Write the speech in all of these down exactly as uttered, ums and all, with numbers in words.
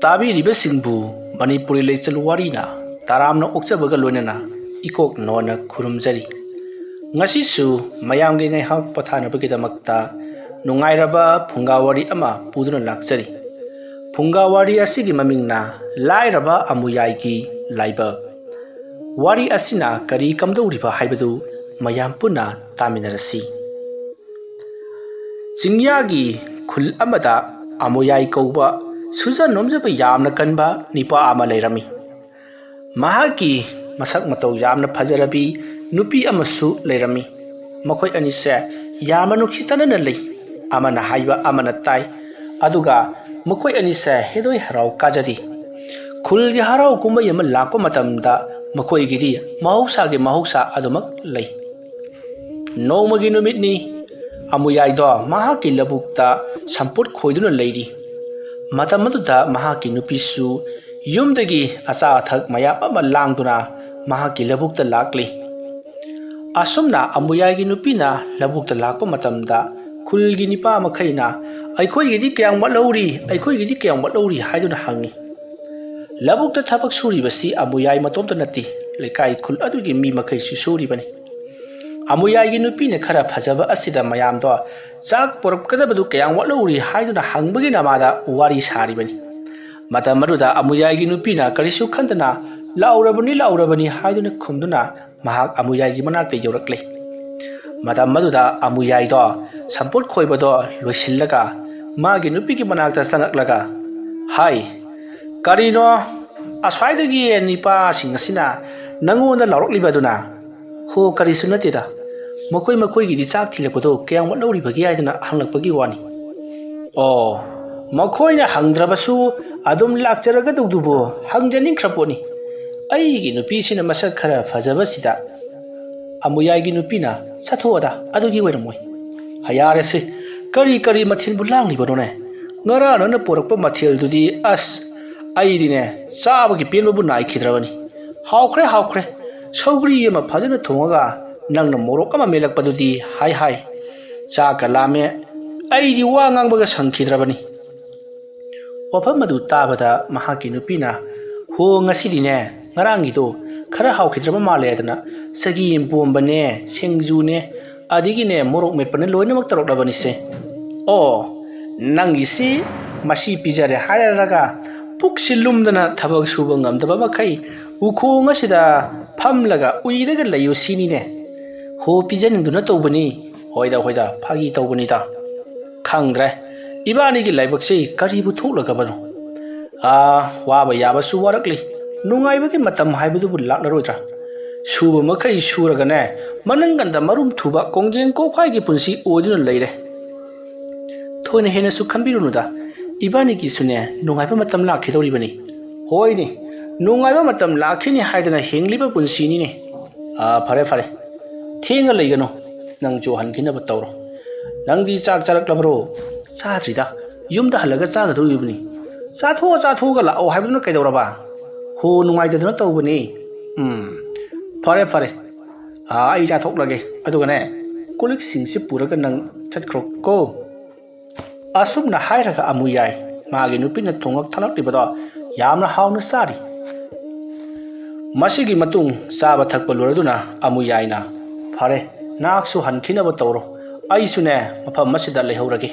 ꯇꯥꯕꯤꯔꯤꯕꯁꯤꯡꯕꯨ ꯃꯅꯤꯄꯨꯔꯤ ꯂꯩꯆꯜ ꯋꯥꯔꯤꯅ ꯇꯔꯥꯝꯅ ꯑꯣꯛꯆꯕꯒ ꯂꯣꯏꯅꯅ ꯏꯀꯣꯛ ꯅꯣꯟꯅ ꯈꯨꯔꯨꯝꯖꯔꯤ꯫ ꯉꯁꯤꯁꯨ ꯃꯌꯥꯝꯒꯤ ꯉꯥꯏꯍꯥꯛ ꯄꯣꯊꯥꯅꯕꯒꯤꯗꯃꯛꯇ ꯅꯨꯡꯉꯥꯏꯔꯕ ꯐꯨꯡꯒꯥ ꯋꯥꯔꯤ ꯑꯃ ꯄꯨꯗꯨꯅ ꯂꯥꯛꯆꯔꯤ꯫ ꯐꯨꯡꯒꯥ ꯋꯥꯔꯤ ꯑꯁꯤꯒꯤ ꯃꯃꯤꯡꯅ ꯂꯥꯏꯔꯕ ꯑꯃꯨꯌꯥꯏꯒꯤ ꯂꯥꯏꯕꯛ꯫ ꯋꯥꯔꯤ ꯑꯁꯤꯅ ꯀꯔꯤ ꯀꯝꯗꯧꯔꯤꯕ ꯍꯥꯏꯕꯗꯨ ꯃꯌꯥꯝ ꯄꯨꯟꯅ ꯇꯥꯃꯤꯟꯅꯔꯁꯤ꯫ ꯆꯤꯡꯌꯥꯒꯤ ꯈꯨꯜ ꯑꯃꯗ ꯑꯃꯨꯌꯥꯏ ꯀꯧꯕ ꯁꯨꯖ ꯅꯣꯝꯖꯕ ꯌꯥꯝꯅ ꯀꯟꯕ ꯅꯤꯄꯥ ꯑꯃ ꯂꯩꯔꯝꯃꯤ꯫ ꯃꯍꯥꯛꯀꯤ ꯃꯁꯛ ꯃꯇꯧ ꯌꯥꯝꯅ ꯐꯖꯔꯕꯤ ꯅꯨꯄꯤ ꯑꯃꯁꯨ ꯂꯩꯔꯝꯃꯤ꯫ ꯃꯈꯣꯏ ꯑꯅꯤꯁꯦ ꯌꯥꯝꯅ ꯅꯨꯡꯁꯤ ꯆꯥꯟꯅꯅ ꯂꯩ꯫ ꯑꯃꯅ ꯍꯥꯏꯕ ꯑꯃꯅ ꯇꯥꯏ꯫ ꯑꯗꯨꯒ ꯃꯈꯣꯏ ꯑꯅꯤꯁꯦ ꯍꯦꯗꯣꯏ ꯍꯔꯥꯎ ꯀꯥꯖꯔꯤ꯫ ꯈꯨꯜꯒꯤ ꯍꯔꯥꯎ ꯀꯨꯝꯍꯩ ꯑꯃ ꯂꯥꯛꯄ ꯃꯇꯝꯗ ꯃꯈꯣꯏꯒꯤꯗꯤ ꯃꯍꯧꯁꯥꯒꯤ ꯃꯍꯧꯁꯥ ꯑꯗꯨꯃꯛ ꯂꯩ꯫ ꯅꯣꯡꯃꯒꯤ ꯅꯨꯃꯤꯠꯅꯤ꯫ ꯑꯃꯨꯌꯥꯏꯗꯣ ꯃꯍꯥꯛꯀꯤ ꯂꯧꯕꯨꯛꯇ ꯁꯝꯄꯣꯠ ꯈꯣꯏꯗꯨꯅ ꯂꯩꯔꯤ꯫ ꯃꯇꯝ ꯑꯗꯨꯗ ꯃꯍꯥꯛꯀꯤ ꯅꯨꯄꯤꯁꯨ ꯌꯨꯝꯗꯒꯤ ꯑꯆꯥ ꯑꯊꯛ ꯃꯌꯥꯝ ꯑꯃ ꯂꯥꯡꯗꯨꯅ ꯃꯍꯥꯛꯀꯤ ꯂꯧꯕꯨꯛꯇ ꯂꯥꯛꯂꯤ꯫ ꯑꯁꯨꯝꯅ ꯑꯃꯨꯌꯥꯏꯒꯤ ꯅꯨꯄꯤꯅ ꯂꯧꯕꯨꯛꯇ ꯂꯥꯛꯄ ꯃꯇꯝꯗ ꯈꯨꯜꯒꯤ ꯅꯤꯄꯥ ꯃꯈꯩꯅ, "ꯑꯩꯈꯣꯏꯒꯤꯗꯤ ꯀꯌꯥꯝ ꯋꯥꯠꯍꯧꯔꯤ? ꯑꯩꯈꯣꯏꯒꯤꯗꯤ ꯀꯌꯥꯝ ꯋꯥꯠꯍꯧꯔꯤ?" ꯍꯥꯏꯗꯨꯅ ꯍꯪꯉꯤ꯫ ꯂꯧꯕꯨꯛꯇ ꯊꯕꯛ ꯁꯨꯔꯤꯕꯁꯤ ꯑꯃꯨꯌꯥꯏ ꯃꯇꯣꯝꯇ ꯅꯠꯇꯦ, ꯂꯩꯀꯥꯏ ꯈꯨꯜ ꯑꯗꯨꯒꯤ ꯃꯤ ꯃꯈꯩꯁꯨ ꯁꯨꯔꯤꯕꯅꯤ꯫ ꯑꯃꯨꯌꯥꯏꯒꯤ ꯅꯨꯄꯤꯅ ꯈꯔ ꯐꯖꯕ ꯑꯁꯤꯗ ꯃꯌꯥꯝꯗꯣ ꯆꯥꯛ ꯄꯨꯔꯛꯀꯗꯕꯗꯨ ꯀꯌꯥꯝ ꯋꯥꯠꯍꯧꯔꯤ ꯍꯥꯏꯗꯨꯅ ꯍꯪꯕꯒꯤ ꯅꯃꯥꯗ ꯋꯥꯔꯤ ꯁꯥꯔꯤꯕꯅꯤ꯫ ꯃꯇꯝ ꯑꯗꯨꯗ ꯑꯃꯨꯌꯥꯏꯒꯤ ꯅꯨꯄꯤꯅ ꯀꯔꯤꯁꯨ ꯈꯟꯗꯅ "ꯂꯥꯎꯔꯕꯅꯤ, ꯂꯥꯎꯔꯕꯅꯤ" ꯍꯥꯏꯗꯨꯅ ꯈꯨꯝꯗꯨꯅ ꯃꯍꯥꯛ ꯑꯃꯨꯌꯥꯏꯒꯤ ꯃꯅꯥꯛꯇ ꯌꯧꯔꯛꯂꯦ꯫ ꯃꯇꯝ ꯑꯗꯨꯗ ꯑꯃꯨꯌꯥꯏꯗꯣ ꯁꯝꯄꯣꯠ ꯈꯣꯏꯕꯗꯣ ꯂꯣꯏꯁꯤꯜꯂꯒ ꯃꯥꯒꯤ ꯅꯨꯄꯤꯒꯤ ꯃꯅꯥꯛꯇ ꯆꯪꯉꯛꯂꯒ ꯍꯥꯏ, "ꯀꯔꯤꯅꯣ ꯑꯁ꯭ꯋꯥꯏꯗꯒꯤ ꯅꯤꯄꯥꯁꯤꯡ ꯑꯁꯤꯅ ꯅꯪꯉꯣꯟꯗ ꯂꯥꯎꯔꯛꯂꯤꯕꯗꯨꯅ?" "ꯍꯣ, ꯀꯔꯤꯁꯨ ꯅꯠꯇꯦꯗ, ꯃꯈꯣꯏ ꯃꯈꯣꯏꯒꯤꯗꯤ ꯆꯥꯛ ꯊꯤꯜꯂꯛꯄꯗꯣ ꯀꯌꯥꯝ ꯋꯥꯠꯍꯧꯔꯤꯕꯒꯦ ꯍꯥꯏꯗꯨꯅ ꯍꯪꯂꯛꯄꯒꯤ ꯋꯥꯅꯤ"꯫ "ꯑꯣ, ꯃꯈꯣꯏꯅ ꯍꯪꯗ꯭ꯔꯕꯁꯨ ꯑꯗꯨꯝ ꯂꯥꯛꯆꯔꯒꯗꯧꯗꯨꯕꯨ ꯍꯪꯖꯅꯤꯡꯈ꯭ꯔ ꯄꯣꯠꯅꯤ꯫ ꯑꯩꯒꯤ ꯅꯨꯄꯤꯁꯤꯅ ꯃꯁꯛ ꯈꯔ ꯐꯖꯕꯁꯤꯗ"꯫ ꯑꯃꯨꯌꯥꯏꯒꯤ ꯅꯨꯄꯤꯅ, "ꯆꯠꯊꯣꯛꯑꯗ, ꯑꯗꯨꯒꯤ ꯑꯣꯏꯔꯝꯃꯣꯏ"꯫ "ꯍꯌꯥꯔꯦꯁꯦ, ꯀꯔꯤ ꯀꯔꯤ ꯃꯊꯦꯜꯕꯨ ꯂꯥꯡꯂꯤꯕꯅꯣꯅꯦ? ꯉꯔꯥꯡ ꯅꯪꯅ ꯄꯨꯔꯛꯄ ꯃꯊꯦꯜꯗꯨꯗꯤ ꯑꯁ, ꯑꯩꯗꯤꯅꯦ ꯆꯥꯕꯒꯤ ꯄꯦꯟꯕꯕꯨ ꯅꯥꯏꯈꯤꯗ꯭ꯔꯕꯅꯤ꯫ ꯍꯥꯎꯈ꯭ꯔꯦ, ꯍꯥꯎꯈ꯭ꯔꯦ꯫ ꯁꯧꯒ꯭ꯔꯤ ꯑꯃ ꯐꯖꯅ ꯊꯣꯡꯉꯒ ꯅꯪꯅ ꯃꯣꯔꯣꯛ ꯑꯃ ꯃꯦꯠꯂꯛꯄꯗꯨꯗꯤ ꯍꯥꯏ ꯍꯥꯏ꯫ ꯆꯥꯛꯀ ꯂꯥꯝꯃꯦ꯫ ꯑꯩꯗꯤ ꯋꯥ ꯉꯥꯡꯕꯒ ꯁꯪꯈꯤꯗ꯭ꯔꯕꯅꯤ"꯫ ꯋꯥꯐꯝ ꯑꯗꯨ ꯇꯥꯕꯗ ꯃꯍꯥꯛꯀꯤ ꯅꯨꯄꯤꯅ, "ꯍꯣ, ꯉꯁꯤꯗꯤꯅꯦ, ꯉꯔꯥꯡꯒꯤꯗꯣ ꯈꯔ ꯍꯥꯎꯈꯤꯗ꯭ꯔꯕ ꯃꯥꯜꯂꯦ" ꯍꯥꯏꯗꯅ ꯆꯒꯦꯝ ꯄꯣꯝꯕꯅꯦ, ꯁꯤꯡꯖꯨꯅꯦ, ꯑꯗꯒꯤꯅꯦ ꯃꯣꯔꯣꯛ ꯃꯦꯠꯄꯅ ꯂꯣꯏꯅꯃꯛ ꯇꯧꯔꯛꯂꯕꯅꯤꯁꯦ꯫ ꯑꯣ, ꯅꯪꯒꯤꯁꯤ ꯃꯁꯤ ꯄꯤꯖꯔꯦ ꯍꯥꯏꯔꯒ ꯄꯨꯛꯁꯤ ꯂꯨꯝꯗꯅ ꯊꯕꯛ ꯁꯨꯕ ꯉꯝꯗꯕ ꯃꯈꯩ ꯎꯈꯣꯡ ꯑꯁꯤꯗ ꯐꯝꯂꯒ ꯎꯏꯔꯒ ꯂꯩꯌꯨ ꯁꯤꯅꯤꯅꯦ꯫ ꯍꯣ, ꯄꯤꯖꯅꯤꯡꯗꯨꯅ ꯇꯧꯕꯅꯤ꯫ ꯍꯣꯏꯗ, ꯍꯣꯏꯗ, ꯐꯥꯒꯤ ꯇꯧꯕꯅꯤꯗ꯫ ꯈꯪꯗ꯭ꯔꯦ, ꯏꯕꯥꯅꯤꯒꯤ ꯂꯥꯏꯕꯛꯁꯤ ꯀꯔꯤꯕꯨ ꯊꯣꯛꯂꯒꯕꯅꯣ? ꯑꯥ, ꯋꯥꯕ ꯌꯥꯕꯁꯨ ꯋꯥꯔꯛꯂꯤ, ꯅꯨꯡꯉꯥꯏꯕꯒꯤ ꯃꯇꯝ ꯍꯥꯏꯕꯗꯨꯕꯨ ꯂꯥꯛꯂꯔꯣꯏꯗ꯭ꯔꯥ? ꯁꯨꯕ ꯃꯈꯩ ꯁꯨꯔꯒꯅꯦ, ꯃꯅꯪꯒꯟꯗ ꯃꯔꯨꯝ ꯊꯨꯕ ꯀꯣꯡꯖꯦꯡ ꯀꯣꯛꯐꯥꯏꯒꯤ ꯄꯨꯟꯁꯤ ꯑꯣꯏꯗꯨꯅ ꯂꯩꯔꯦ꯫ ꯊꯣꯏꯅ ꯍꯦꯟꯅꯁꯨ ꯈꯟꯕꯤꯔꯨꯅꯨꯗ, ꯏꯕꯥꯅꯤꯒꯤꯁꯨꯅꯦ ꯅꯨꯡꯉꯥꯏꯕ ꯃꯇꯝ ꯂꯥꯛꯈꯤꯗꯧꯔꯤꯕꯅꯤ꯫ ꯍꯣꯏꯅꯦ, ꯅꯨꯡꯉꯥꯏꯕ ꯃꯇꯝ ꯂꯥꯛꯈꯤꯅꯤ ꯍꯥꯏꯗꯅ ꯍꯤꯡꯂꯤꯕ ꯄꯨꯟꯁꯤꯅꯤꯅꯦ꯫ ꯑꯥ, ꯐꯔꯦ, ꯐꯔꯦ, ꯊꯦꯡꯅ ꯂꯩꯒꯅꯨ, ꯅꯪꯁꯨ ꯍꯟꯈꯤꯅꯕ ꯇꯧꯔꯣ꯫ ꯅꯪꯗꯤ ꯆꯥꯛ ꯆꯥꯔꯛꯂꯕ꯭ꯔꯣ? ꯆꯥꯗ꯭ꯔꯤꯗ, ꯌꯨꯝꯗ ꯍꯜꯂꯒ ꯆꯥꯒꯗꯧꯔꯤꯕꯅꯤ꯫ ꯆꯥꯊꯣꯛꯑ ꯆꯥꯊꯣꯛꯑꯒ ꯂꯥꯛꯑꯣ ꯍꯥꯏꯕꯗꯨꯅ ꯀꯩꯗꯧꯔꯕ? ꯍꯣ, ꯅꯨꯡꯉꯥꯏꯇꯗꯅ ꯇꯧꯕꯅꯤ꯫ ꯎꯝ, ꯐꯔꯦ, ꯐꯔꯦ, ꯑꯥ, ꯑꯩ ꯆꯥꯊꯣꯛꯂꯒꯦ꯫ ꯑꯗꯨꯒꯅꯦ, ꯀꯣꯜꯂꯤꯛꯁꯤꯡꯁꯤ ꯄꯨꯔꯒ ꯅꯪ ꯆꯠꯈ꯭ꯔꯣꯀꯣ꯫ ꯑꯁꯨꯝꯅ ꯍꯥꯏꯔꯒ ꯑꯃꯨꯌꯥꯏ ꯃꯥꯒꯤ ꯅꯨꯄꯤꯅ ꯊꯣꯡꯂꯛ ꯊꯥꯛꯂꯛꯂꯤꯕꯗꯣ ꯌꯥꯝꯅ ꯍꯥꯎꯅ ꯆꯥꯔꯤ꯫ ꯃꯁꯤꯒꯤ ꯃꯇꯨꯡ ꯆꯥꯕ ꯊꯛꯄ ꯂꯣꯏꯔꯗꯨꯅ ꯑꯃꯨꯌꯥꯏꯅ, "ꯐꯔꯦ, ꯅꯍꯥꯛꯁꯨ ꯍꯟꯈꯤꯅꯕ ꯇꯧꯔꯣ, ꯑꯩꯁꯨꯅꯦ ꯃꯐꯝ ꯑꯁꯤꯗ ꯂꯩꯍꯧꯔꯒꯦ"꯫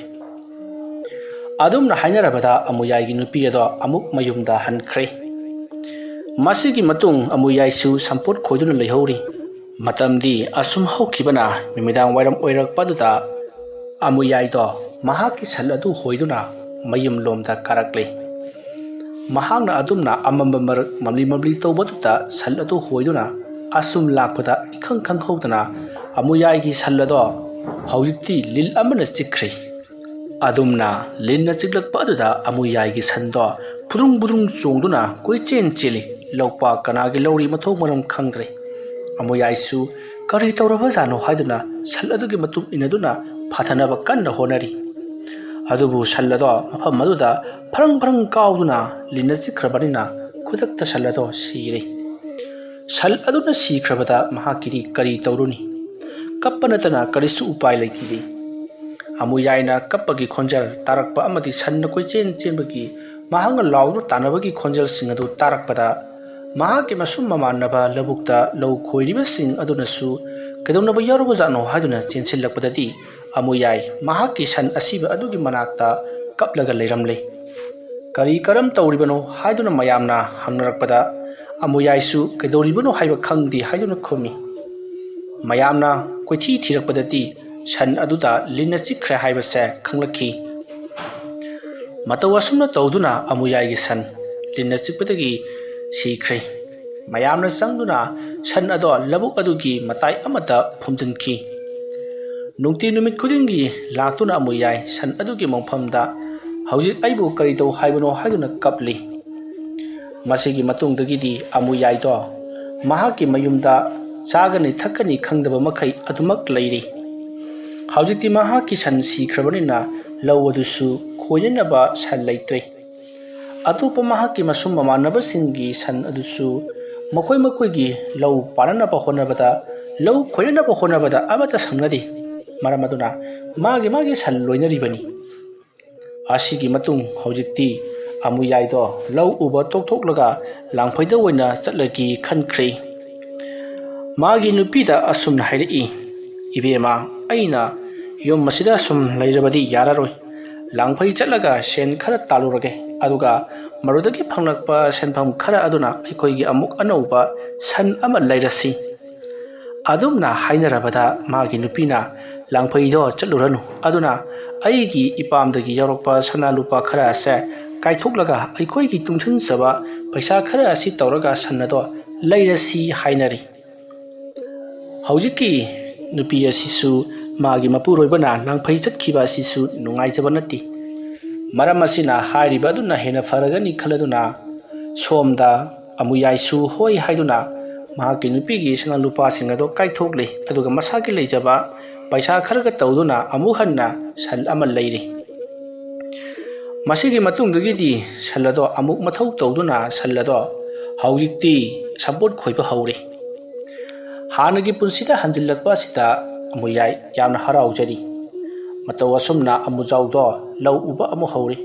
ꯑꯗꯨꯝꯅ ꯍꯥꯏꯅꯔꯕꯗ ꯑꯃꯨꯌꯥꯏꯒꯤ ꯅꯨꯄꯤ ꯑꯗꯣ ꯑꯃꯨꯛ ꯃꯌꯨꯝꯗ ꯍꯟꯈ꯭ꯔꯦ꯫ ꯃꯁꯤꯒꯤ ꯃꯇꯨꯡ ꯑꯃꯨꯌꯥꯏꯁꯨ ꯁꯝꯄꯣꯠ ꯈꯣꯏꯗꯨꯅ ꯂꯩꯍꯧꯔꯤ꯫ ꯃꯇꯝꯗꯤ ꯑꯁꯨꯝ ꯍꯧꯈꯤꯕꯅ ꯅꯨꯃꯤꯗꯥꯡ ꯋꯥꯏꯔꯝ ꯑꯣꯏꯔꯛꯄꯗꯨꯗ ꯑꯃꯨꯌꯥꯏꯗꯣ ꯃꯍꯥꯛꯀꯤ ꯁꯟ ꯑꯗꯨ ꯍꯣꯏꯗꯨꯅ ꯃꯌꯨꯝꯂꯣꯝꯗ ꯀꯥꯔꯛꯂꯦ꯫ ꯃꯍꯥꯛꯅ ꯑꯗꯨꯝꯅ ꯑꯃꯝꯕ ꯃꯔꯛ ꯃꯝꯂꯤ ꯃꯝꯂꯤ ꯇꯧꯕꯗꯨꯗ ꯁꯟ ꯑꯗꯨ ꯍꯣꯏꯗꯨꯅ ꯑꯁꯨꯝ ꯂꯥꯛꯄꯗ ꯏꯈꯪ ꯈꯪꯍꯧꯗꯅ ꯑꯃꯨꯌꯥꯏꯒꯤ ꯁꯟ ꯑꯗꯣ ꯍꯧꯖꯤꯛꯇꯤ ꯂꯤꯟ ꯑꯃꯅ ꯆꯤꯛꯈ꯭ꯔꯦ꯫ ꯑꯗꯨꯝꯅ ꯂꯤꯟꯅ ꯆꯤꯛꯂꯛꯄ ꯑꯗꯨꯗ ꯑꯃꯨꯌꯥꯏꯒꯤ ꯁꯟꯗꯣ ꯐꯨꯗ꯭ꯔꯨꯡ ꯐꯨꯗ꯭ꯔꯨꯡ ꯆꯣꯡꯗꯨꯅ ꯀꯣꯏꯆꯦꯟ ꯆꯦꯜꯂꯤ꯫ ꯂꯧꯄꯥꯛ ꯀꯅꯥꯒꯤ ꯂꯧꯔꯤ ꯃꯊꯣꯡ ꯃꯔꯝ ꯈꯪꯗ꯭ꯔꯦ꯫ ꯑꯃꯨꯌꯥꯏꯁꯨ ꯀꯔꯤ ꯇꯧꯔꯕꯖꯥꯠꯅꯣ ꯍꯥꯏꯗꯨꯅ ꯁꯟ ꯑꯗꯨꯒꯤ ꯃꯇꯨꯡ ꯏꯟꯅꯗꯨꯅ ꯐꯥꯊꯅꯕ ꯀꯟꯅ ꯍꯣꯠꯅꯔꯤ꯫ ꯑꯗꯨꯕꯨ ꯁꯟ ꯑꯗꯣ ꯃꯐꯝ ꯑꯗꯨꯗ ꯐꯔꯪ ꯐꯔꯪ ꯀꯥꯎꯗꯨꯅ ꯂꯤꯟꯅ ꯆꯤꯛꯈ꯭ꯔꯕꯅꯤꯅ ꯈꯨꯗꯛꯇ ꯁꯟ ꯑꯗꯣ ꯁꯤꯔꯦ꯫ ꯁꯟ ꯑꯗꯨꯅ ꯁꯤꯈ꯭ꯔꯕꯗ ꯃꯍꯥꯛꯀꯤꯗꯤ ꯀꯔꯤ ꯇꯧꯔꯨꯅꯤ? ꯀꯞꯄ ꯅꯠꯇꯅ ꯀꯔꯤꯁꯨ ꯎꯄꯥꯏ ꯂꯩꯈꯤꯗꯦ꯫ ꯑꯃꯨꯌꯥꯏꯅ ꯀꯞꯄꯒꯤ ꯈꯣꯟꯖꯦꯜ ꯇꯥꯔꯛꯄ ꯑꯃꯗꯤ ꯁꯟꯅ ꯀꯣꯏꯆꯦꯟ ꯆꯦꯟꯕꯒꯤ, ꯃꯍꯥꯛꯅ ꯂꯥꯎꯗꯨꯅ ꯇꯥꯟꯅꯕꯒꯤ ꯈꯣꯟꯖꯦꯜꯁꯤꯡ ꯑꯗꯨ ꯇꯥꯔꯛꯄꯗ, ꯃꯍꯥꯛꯀꯤ ꯃꯁꯨꯝ ꯃꯃꯥꯟꯅꯕ ꯂꯧꯕꯨꯛꯇ ꯂꯧ ꯈꯣꯏꯔꯤꯕꯁꯤꯡ ꯑꯗꯨꯅꯁꯨ ꯀꯩꯗꯧꯅꯕ ꯌꯥꯎꯔꯨꯕꯖꯥꯠꯅꯣ ꯍꯥꯏꯗꯨꯅ ꯆꯦꯟꯁꯤꯜꯂꯛꯄꯗꯗꯤ, ꯑꯃꯨꯌꯥꯏ ꯃꯍꯥꯛꯀꯤ ꯁꯟ ꯑꯁꯤꯕ ꯑꯗꯨꯒꯤ ꯃꯅꯥꯛꯇ ꯀꯞꯂꯒ ꯂꯩꯔꯝꯂꯦ꯫ "ꯀꯔꯤ ꯀꯔꯝ ꯇꯧꯔꯤꯕꯅꯣ?" ꯍꯥꯏꯗꯨꯅ ꯃꯌꯥꯝꯅ ꯍꯪꯅꯔꯛꯄꯗ, ꯑꯃꯨꯌꯥꯏꯁꯨ "ꯀꯩꯗꯧꯔꯤꯕꯅꯣ ꯍꯥꯏꯕ ꯈꯪꯗꯦ" ꯍꯥꯏꯗꯨꯅ ꯈꯨꯝꯃꯤ꯫ ꯃꯌꯥꯝꯅ ꯀꯣꯏꯊꯤ ꯊꯤꯔꯛꯄꯗꯗꯤ, ꯁꯟ ꯑꯗꯨꯗ ꯂꯤꯟꯅ ꯆꯤꯛꯈ꯭ꯔꯦ ꯍꯥꯏꯕꯁꯦ ꯈꯪꯂꯛꯈꯤ꯫ ꯃꯇꯧ ꯑꯁꯨꯝꯅ ꯇꯧꯗꯨꯅ ꯑꯃꯨꯌꯥꯏꯒꯤ ꯁꯟ ꯂꯤꯟꯅ ꯆꯤꯛꯄꯗꯒꯤ ꯁꯤꯈ꯭ꯔꯦ꯫ ꯃꯌꯥꯝꯅ ꯆꯪꯗꯨꯅ ꯁꯟ ꯑꯗꯣ ꯂꯧꯕꯨꯛ ꯑꯗꯨꯒꯤ ꯃꯇꯥꯏ ꯑꯃꯗ ꯐꯨꯝꯖꯤꯟꯈꯤ꯫ ꯅꯨꯡꯇꯤ ꯅꯨꯃꯤꯠ ꯈꯨꯗꯤꯡꯒꯤ ꯂꯥꯛꯇꯨꯅ ꯑꯃꯨꯌꯥꯏ ꯁꯟ ꯑꯗꯨꯒꯤ ꯃꯣꯡꯐꯝꯗ "ꯍꯧꯖꯤꯛ ꯑꯩꯕꯨ ꯀꯔꯤ ꯇꯧ ꯍꯥꯏꯕꯅꯣ?" ꯍꯥꯏꯗꯨꯅ ꯀꯞꯂꯤ꯫ ꯃꯁꯤꯒꯤ ꯃꯇꯨꯡꯗꯒꯤꯗꯤ ꯑꯃꯨꯌꯥꯏꯗꯣ ꯃꯍꯥꯛꯀꯤ ꯃꯌꯨꯝꯗ ꯆꯥꯒꯅꯤ ꯊꯛꯀꯅꯤ ꯈꯪꯗꯕ ꯃꯈꯩ ꯑꯗꯨꯃꯛ ꯂꯩꯔꯤ꯫ ꯍꯧꯖꯤꯛꯇꯤ ꯃꯍꯥꯛꯀꯤ ꯁꯟ ꯁꯤꯈ꯭ꯔꯕꯅꯤꯅ ꯂꯧ ꯑꯗꯨꯁꯨ ꯈꯣꯏꯅꯅꯕ ꯁꯟ ꯂꯩꯇ꯭ꯔꯦ꯫ ꯑꯇꯣꯞꯄ ꯃꯍꯥꯛꯀꯤ ꯃꯁꯨꯝ ꯃꯃꯥꯟꯅꯕꯁꯤꯡꯒꯤ ꯁꯟ ꯑꯗꯨꯁꯨ ꯃꯈꯣꯏ ꯃꯈꯣꯏꯒꯤ ꯂꯧ ꯄꯥꯟꯅꯅꯕ ꯍꯣꯠꯅꯕꯗ, ꯂꯧ ꯈꯣꯏꯅꯅꯕ ꯍꯣꯠꯅꯕꯗ ꯑꯃꯠꯇ ꯁꯪꯅꯗꯦ꯫ ꯃꯔꯝ ꯑꯗꯨꯅ ꯃꯥꯒꯤ ꯃꯥꯒꯤ ꯁꯟ ꯂꯣꯏꯅꯔꯤꯕꯅꯤ꯫ ꯑꯁꯤꯒꯤ ꯃꯇꯨꯡ ꯍꯧꯖꯤꯛꯇꯤ ꯑꯃꯨꯌꯥꯏꯗꯣ ꯂꯧ ꯎꯕ ꯇꯣꯛꯊꯣꯛꯂꯒ ꯂꯥꯡꯐꯩꯗ ꯑꯣꯏꯅ ꯆꯠꯂꯒꯦ ꯈꯟꯈ꯭ꯔꯦ꯫ ꯃꯥꯒꯤ ꯅꯨꯄꯤꯗ ꯑꯁꯨꯝꯅ ꯍꯥꯏꯔꯛꯏ, "ꯏꯕꯦꯝꯃ, ꯑꯩꯅ ꯌꯨꯝ ꯑꯁꯤꯗ ꯁꯨꯝ ꯂꯩꯔꯕꯗꯤ ꯌꯥꯔꯔꯣꯏ꯫ ꯂꯥꯡꯐꯩ ꯆꯠꯂꯒ ꯁꯦꯟ ꯈꯔ ꯇꯥꯜꯂꯨꯔꯒꯦ, ꯑꯗꯨꯒ ꯃꯗꯨꯗꯒꯤ ꯐꯪꯂꯛꯄ ꯁꯦꯟꯐꯝ ꯈꯔ ꯑꯗꯨꯅ ꯑꯩꯈꯣꯏꯒꯤ ꯑꯃꯨꯛ ꯑꯅꯧꯕ ꯁꯟ ꯑꯃ ꯂꯩꯔꯁꯤ꯫" ꯑꯗꯨꯝꯅ ꯍꯥꯏꯅꯔꯕꯗ ꯃꯥꯒꯤ ꯅꯨꯄꯤꯅ, "ꯂꯥꯡꯐꯩꯗꯣ ꯆꯠꯂꯨꯔꯅꯨ, ꯑꯗꯨꯅ ꯑꯩꯒꯤ ꯏꯄꯥꯝꯗꯒꯤ ꯌꯥꯎꯔꯛꯄ ꯁꯅꯥ ꯂꯨꯄꯥ ꯈꯔ ꯑꯁꯦ ꯀꯥꯏꯊꯣꯛꯂꯒ ꯑꯩꯈꯣꯏꯒꯤ ꯇꯨꯡꯁꯤꯟꯖꯕ ꯄꯩꯁꯥ ꯈꯔ ꯑꯁꯤ ꯇꯧꯔꯒ ꯁꯟ ꯑꯗꯣ ꯂꯩꯔꯁꯤ" ꯍꯥꯏꯅꯔꯤ꯫ ꯍꯧꯖꯤꯛꯀꯤ ꯅꯨꯄꯤ ꯑꯁꯤꯁꯨ ꯃꯥꯒꯤ ꯃꯄꯨꯔꯣꯏꯕꯅ ꯂꯥꯡꯐꯩ ꯆꯠꯈꯤꯕ ꯑꯁꯤꯁꯨ ꯅꯨꯡꯉꯥꯏꯖꯕ ꯅꯠꯇꯦ꯫ ꯃꯔꯝ ꯑꯁꯤꯅ ꯍꯥꯏꯔꯤꯕ ꯑꯗꯨꯅ ꯍꯦꯟꯅ ꯐꯔꯒꯅꯤ ꯈꯜꯂꯗꯨꯅ ꯁꯣꯝꯗ ꯑꯃꯨꯌꯥꯏꯁꯨ ꯍꯣꯏ ꯍꯥꯏꯗꯨꯅ ꯃꯍꯥꯛꯀꯤ ꯅꯨꯄꯤꯒꯤ ꯁꯅꯥ ꯂꯨꯄꯥꯁꯤꯡ ꯑꯗꯣ ꯀꯥꯏꯊꯣꯛꯂꯦ, ꯑꯗꯨꯒ ꯃꯁꯥꯒꯤ ꯂꯩꯖꯕ ꯄꯩꯁꯥ ꯈꯔꯒ ꯇꯧꯗꯨꯅ ꯑꯃꯨꯛ ꯍꯟꯅ ꯁꯟ ꯑꯃ ꯂꯩꯔꯦ꯫ ꯃꯁꯤꯒꯤ ꯃꯇꯨꯡꯗꯒꯤꯗꯤ ꯁꯟ ꯑꯗꯣ ꯑꯃꯨꯛ ꯃꯊꯧ ꯇꯧꯗꯨꯅ ꯁꯟ ꯑꯗꯣ ꯍꯧꯖꯤꯛꯇꯤ ꯁꯝꯄꯣꯠ ꯈꯣꯏꯕ ꯍꯧꯔꯦ꯫ ꯍꯥꯟꯅꯒꯤ ꯄꯨꯟꯁꯤꯗ ꯍꯟꯖꯤꯜꯂꯛꯄ ꯑꯁꯤꯗ ꯑꯃꯨꯌꯥꯏ ꯌꯥꯝꯅ ꯍꯔꯥꯎꯖꯔꯤ꯫ ꯃꯇꯧ ꯑꯁꯨꯝꯅ ꯑꯃꯨꯖꯥꯎꯗꯣ ꯂꯧ ꯎꯕ ꯑꯃꯨꯛ ꯍꯧꯔꯤ꯫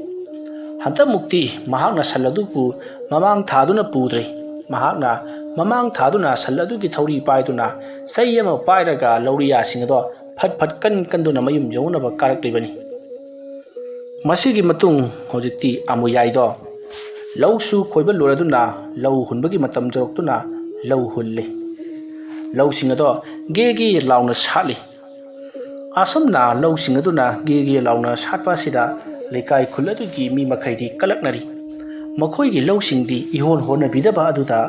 ꯍꯟꯗꯛꯃꯨꯛꯇꯤ ꯃꯍꯥꯛꯅ ꯁꯟ ꯑꯗꯨꯕꯨ ꯃꯃꯥꯡ ꯊꯥꯗꯨꯅ ꯄꯨꯗ꯭ꯔꯦ꯫ ꯃꯍꯥꯛꯅ ꯃꯃꯥꯡ ꯊꯥꯗꯨꯅ ꯁꯟ ꯑꯗꯨꯒꯤ ꯊꯧꯔꯤ ꯄꯥꯏꯗꯨꯅ ꯆꯩ ꯑꯃ ꯄꯥꯏꯔꯒ ꯂꯧꯔꯤꯌꯥꯁꯤꯡ ꯑꯗꯣ ꯐꯠ ꯐꯠ ꯀꯟ ꯀꯟꯗꯨꯅ ꯃꯌꯨꯝ ꯌꯧꯅꯕ ꯀꯥꯔꯛꯂꯤꯕꯅꯤ꯫ ꯃꯁꯤꯒꯤ ꯃꯇꯨꯡ ꯍꯧꯖꯤꯛꯇꯤ ꯑꯃꯨꯌꯥꯏꯗꯣ ꯂꯧꯁꯨ ꯈꯣꯏꯕ ꯂꯣꯏꯔꯗꯨꯅ ꯂꯧ ꯍꯨꯟꯕꯒꯤ ꯃꯇꯝ ꯌꯧꯔꯛꯇꯨꯅ ꯂꯧ ꯍꯨꯜꯂꯤ꯫ ꯂꯧꯁꯤꯡ ꯑꯗꯣ ꯒꯦ ꯒꯦ ꯂꯥꯎꯅ ꯁꯥꯠꯂꯤ꯫ ꯑꯁꯨꯝꯅ ꯂꯧꯁꯤꯡ ꯑꯗꯨꯅ ꯒꯦ ꯒꯦ ꯂꯥꯎꯅ ꯁꯥꯠꯄ ꯑꯁꯤꯗ ꯂꯩꯀꯥꯏ ꯈꯨꯜ ꯑꯗꯨꯒꯤ ꯃꯤ ꯃꯈꯩꯗꯤ ꯀꯂꯛꯅꯔꯤ꯫ ꯃꯈꯣꯏꯒꯤ ꯂꯧꯁꯤꯡꯗꯤ ꯏꯍꯣꯟ ꯍꯣꯟꯅꯕꯤꯗꯕ ꯑꯗꯨꯗ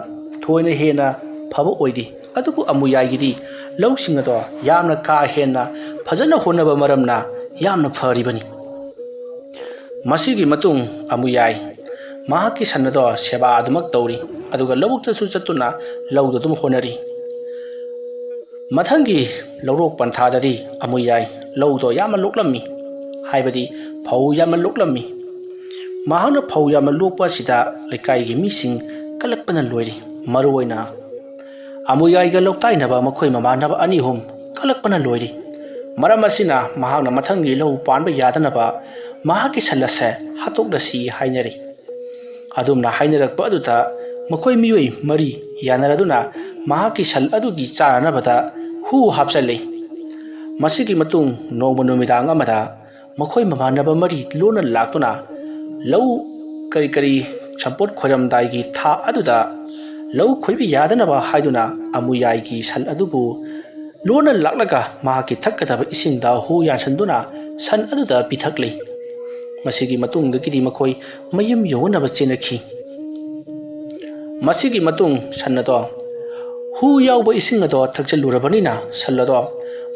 ꯊꯣꯏꯅ ꯍꯦꯟꯅ ꯐꯕ ꯑꯣꯏꯗꯦ꯫ ꯑꯗꯨꯕꯨ ꯑꯃꯨꯌꯥꯏꯒꯤꯗꯤ ꯂꯧꯁꯤꯡ ꯑꯗꯣ ꯌꯥꯝꯅ ꯀꯥ ꯍꯦꯟꯅ ꯐꯖꯅ ꯍꯣꯠꯅꯕ ꯃꯔꯝꯅ ꯌꯥꯝꯅ ꯐꯔꯤꯕꯅꯤ꯫ ꯃꯁꯤꯒꯤ ꯃꯇꯨꯡ ꯑꯃꯨꯌꯥꯏ ꯃꯍꯥꯛꯀꯤ ꯁꯟ ꯑꯗꯣ ꯁꯦꯕꯥ ꯑꯗꯨꯃꯛ ꯇꯧꯔꯤ, ꯑꯗꯨꯒ ꯂꯧꯕꯨꯛꯇꯁꯨ ꯆꯠꯇꯨꯅ ꯂꯧꯗꯨ ꯑꯗꯨꯝ ꯍꯣꯠꯅꯔꯤ꯫ ꯃꯊꯪꯒꯤ ꯂꯧꯔꯣꯛ ꯄꯟꯊꯥꯗꯗꯤ ꯑꯃꯨꯌꯥꯏ ꯂꯧꯗꯣ ꯌꯥꯝꯅ ꯂꯣꯛꯂꯝꯃꯤ, ꯍꯥꯏꯕꯗꯤ ꯐꯧ ꯌꯥꯝꯅ ꯂꯣꯛꯂꯝꯃꯤ꯫ ꯃꯍꯥꯛꯅ ꯐꯧ ꯌꯥꯝꯅ ꯂꯣꯛꯄ ꯑꯁꯤꯗ ꯂꯩꯀꯥꯏꯒꯤ ꯃꯤꯁꯤꯡ ꯀꯂꯛꯄꯅ ꯂꯣꯏꯔꯤ꯫ ꯃꯔꯨꯑꯣꯏꯅ ꯑꯃꯨꯌꯥꯏꯒ ꯂꯧꯇꯥꯏꯅꯕ ꯃꯈꯣꯏ ꯃꯃꯥꯟꯅꯕ ꯑꯅꯤ ꯑꯍꯨꯝ ꯀꯂꯛꯄꯅ ꯂꯣꯏꯔꯤ꯫ ꯃꯔꯝ ꯑꯁꯤꯅ ꯃꯍꯥꯛꯅ ꯃꯊꯪꯒꯤ ꯂꯧ ꯄꯥꯟꯕ ꯌꯥꯗꯅꯕ ꯃꯍꯥꯛꯀꯤ ꯁꯟ ꯑꯁꯦ ꯍꯥꯠꯇꯣꯛꯂꯁꯤ ꯍꯥꯏꯅꯔꯤ꯫ ꯑꯗꯨꯝꯅ ꯍꯥꯏꯅꯔꯛꯄ ꯑꯗꯨꯗ ꯃꯈꯣꯏ ꯃꯤꯑꯣꯏ ꯃꯔꯤ ꯌꯥꯅꯔꯗꯨꯅ ꯃꯍꯥꯛꯀꯤ ꯁꯟ ꯑꯗꯨꯒꯤ ꯆꯥꯅꯅꯕꯗ ꯍꯨ ꯍꯥꯞꯆꯜꯂꯤ꯫ ꯃꯁꯤꯒꯤ ꯃꯇꯨꯡ ꯅꯣꯡꯃ ꯅꯨꯃꯤꯗꯥꯡ ꯑꯃꯗ ꯃꯈꯣꯏ ꯃꯃꯥꯟꯅꯕ ꯃꯔꯤ ꯂꯣꯟꯅ ꯂꯥꯛꯇꯨꯅ ꯂꯧ ꯀꯔꯤ ꯀꯔꯤ ꯁꯝꯄꯣꯠ ꯈꯣꯏꯔꯝꯗꯥꯏꯒꯤ ꯊꯥ ꯑꯗꯨꯗ ꯂꯧ ꯈꯣꯏꯕ ꯌꯥꯗꯅꯕ ꯍꯥꯏꯗꯨꯅ ꯑꯃꯨꯌꯥꯏꯒꯤ ꯁꯟ ꯑꯗꯨꯕꯨ ꯂꯣꯟꯅ ꯂꯥꯛꯂꯒ ꯃꯍꯥꯛꯀꯤ ꯊꯛꯀꯗꯕ ꯏꯁꯤꯡꯗ ꯍꯨ ꯌꯥꯟꯁꯤꯟꯗꯨꯅ ꯁꯟ ꯑꯗꯨꯗ ꯄꯤꯊꯛꯂꯤ꯫ ꯃꯁꯤꯒꯤ ꯃꯇꯨꯡꯗꯒꯤꯗꯤ ꯃꯈꯣꯏ ꯃꯌꯨꯝ ꯌꯧꯅꯅꯕ ꯆꯦꯟꯅꯈꯤ꯫ ꯃꯁꯤꯒꯤ ꯃꯇꯨꯡ ꯁꯟ ꯑꯗꯣ ꯍꯨ ꯌꯥꯎꯕ ꯏꯁꯤꯡ ꯑꯗꯣ ꯊꯛꯆꯜꯂꯨꯔꯕꯅꯤꯅ ꯁꯟ ꯑꯗꯣ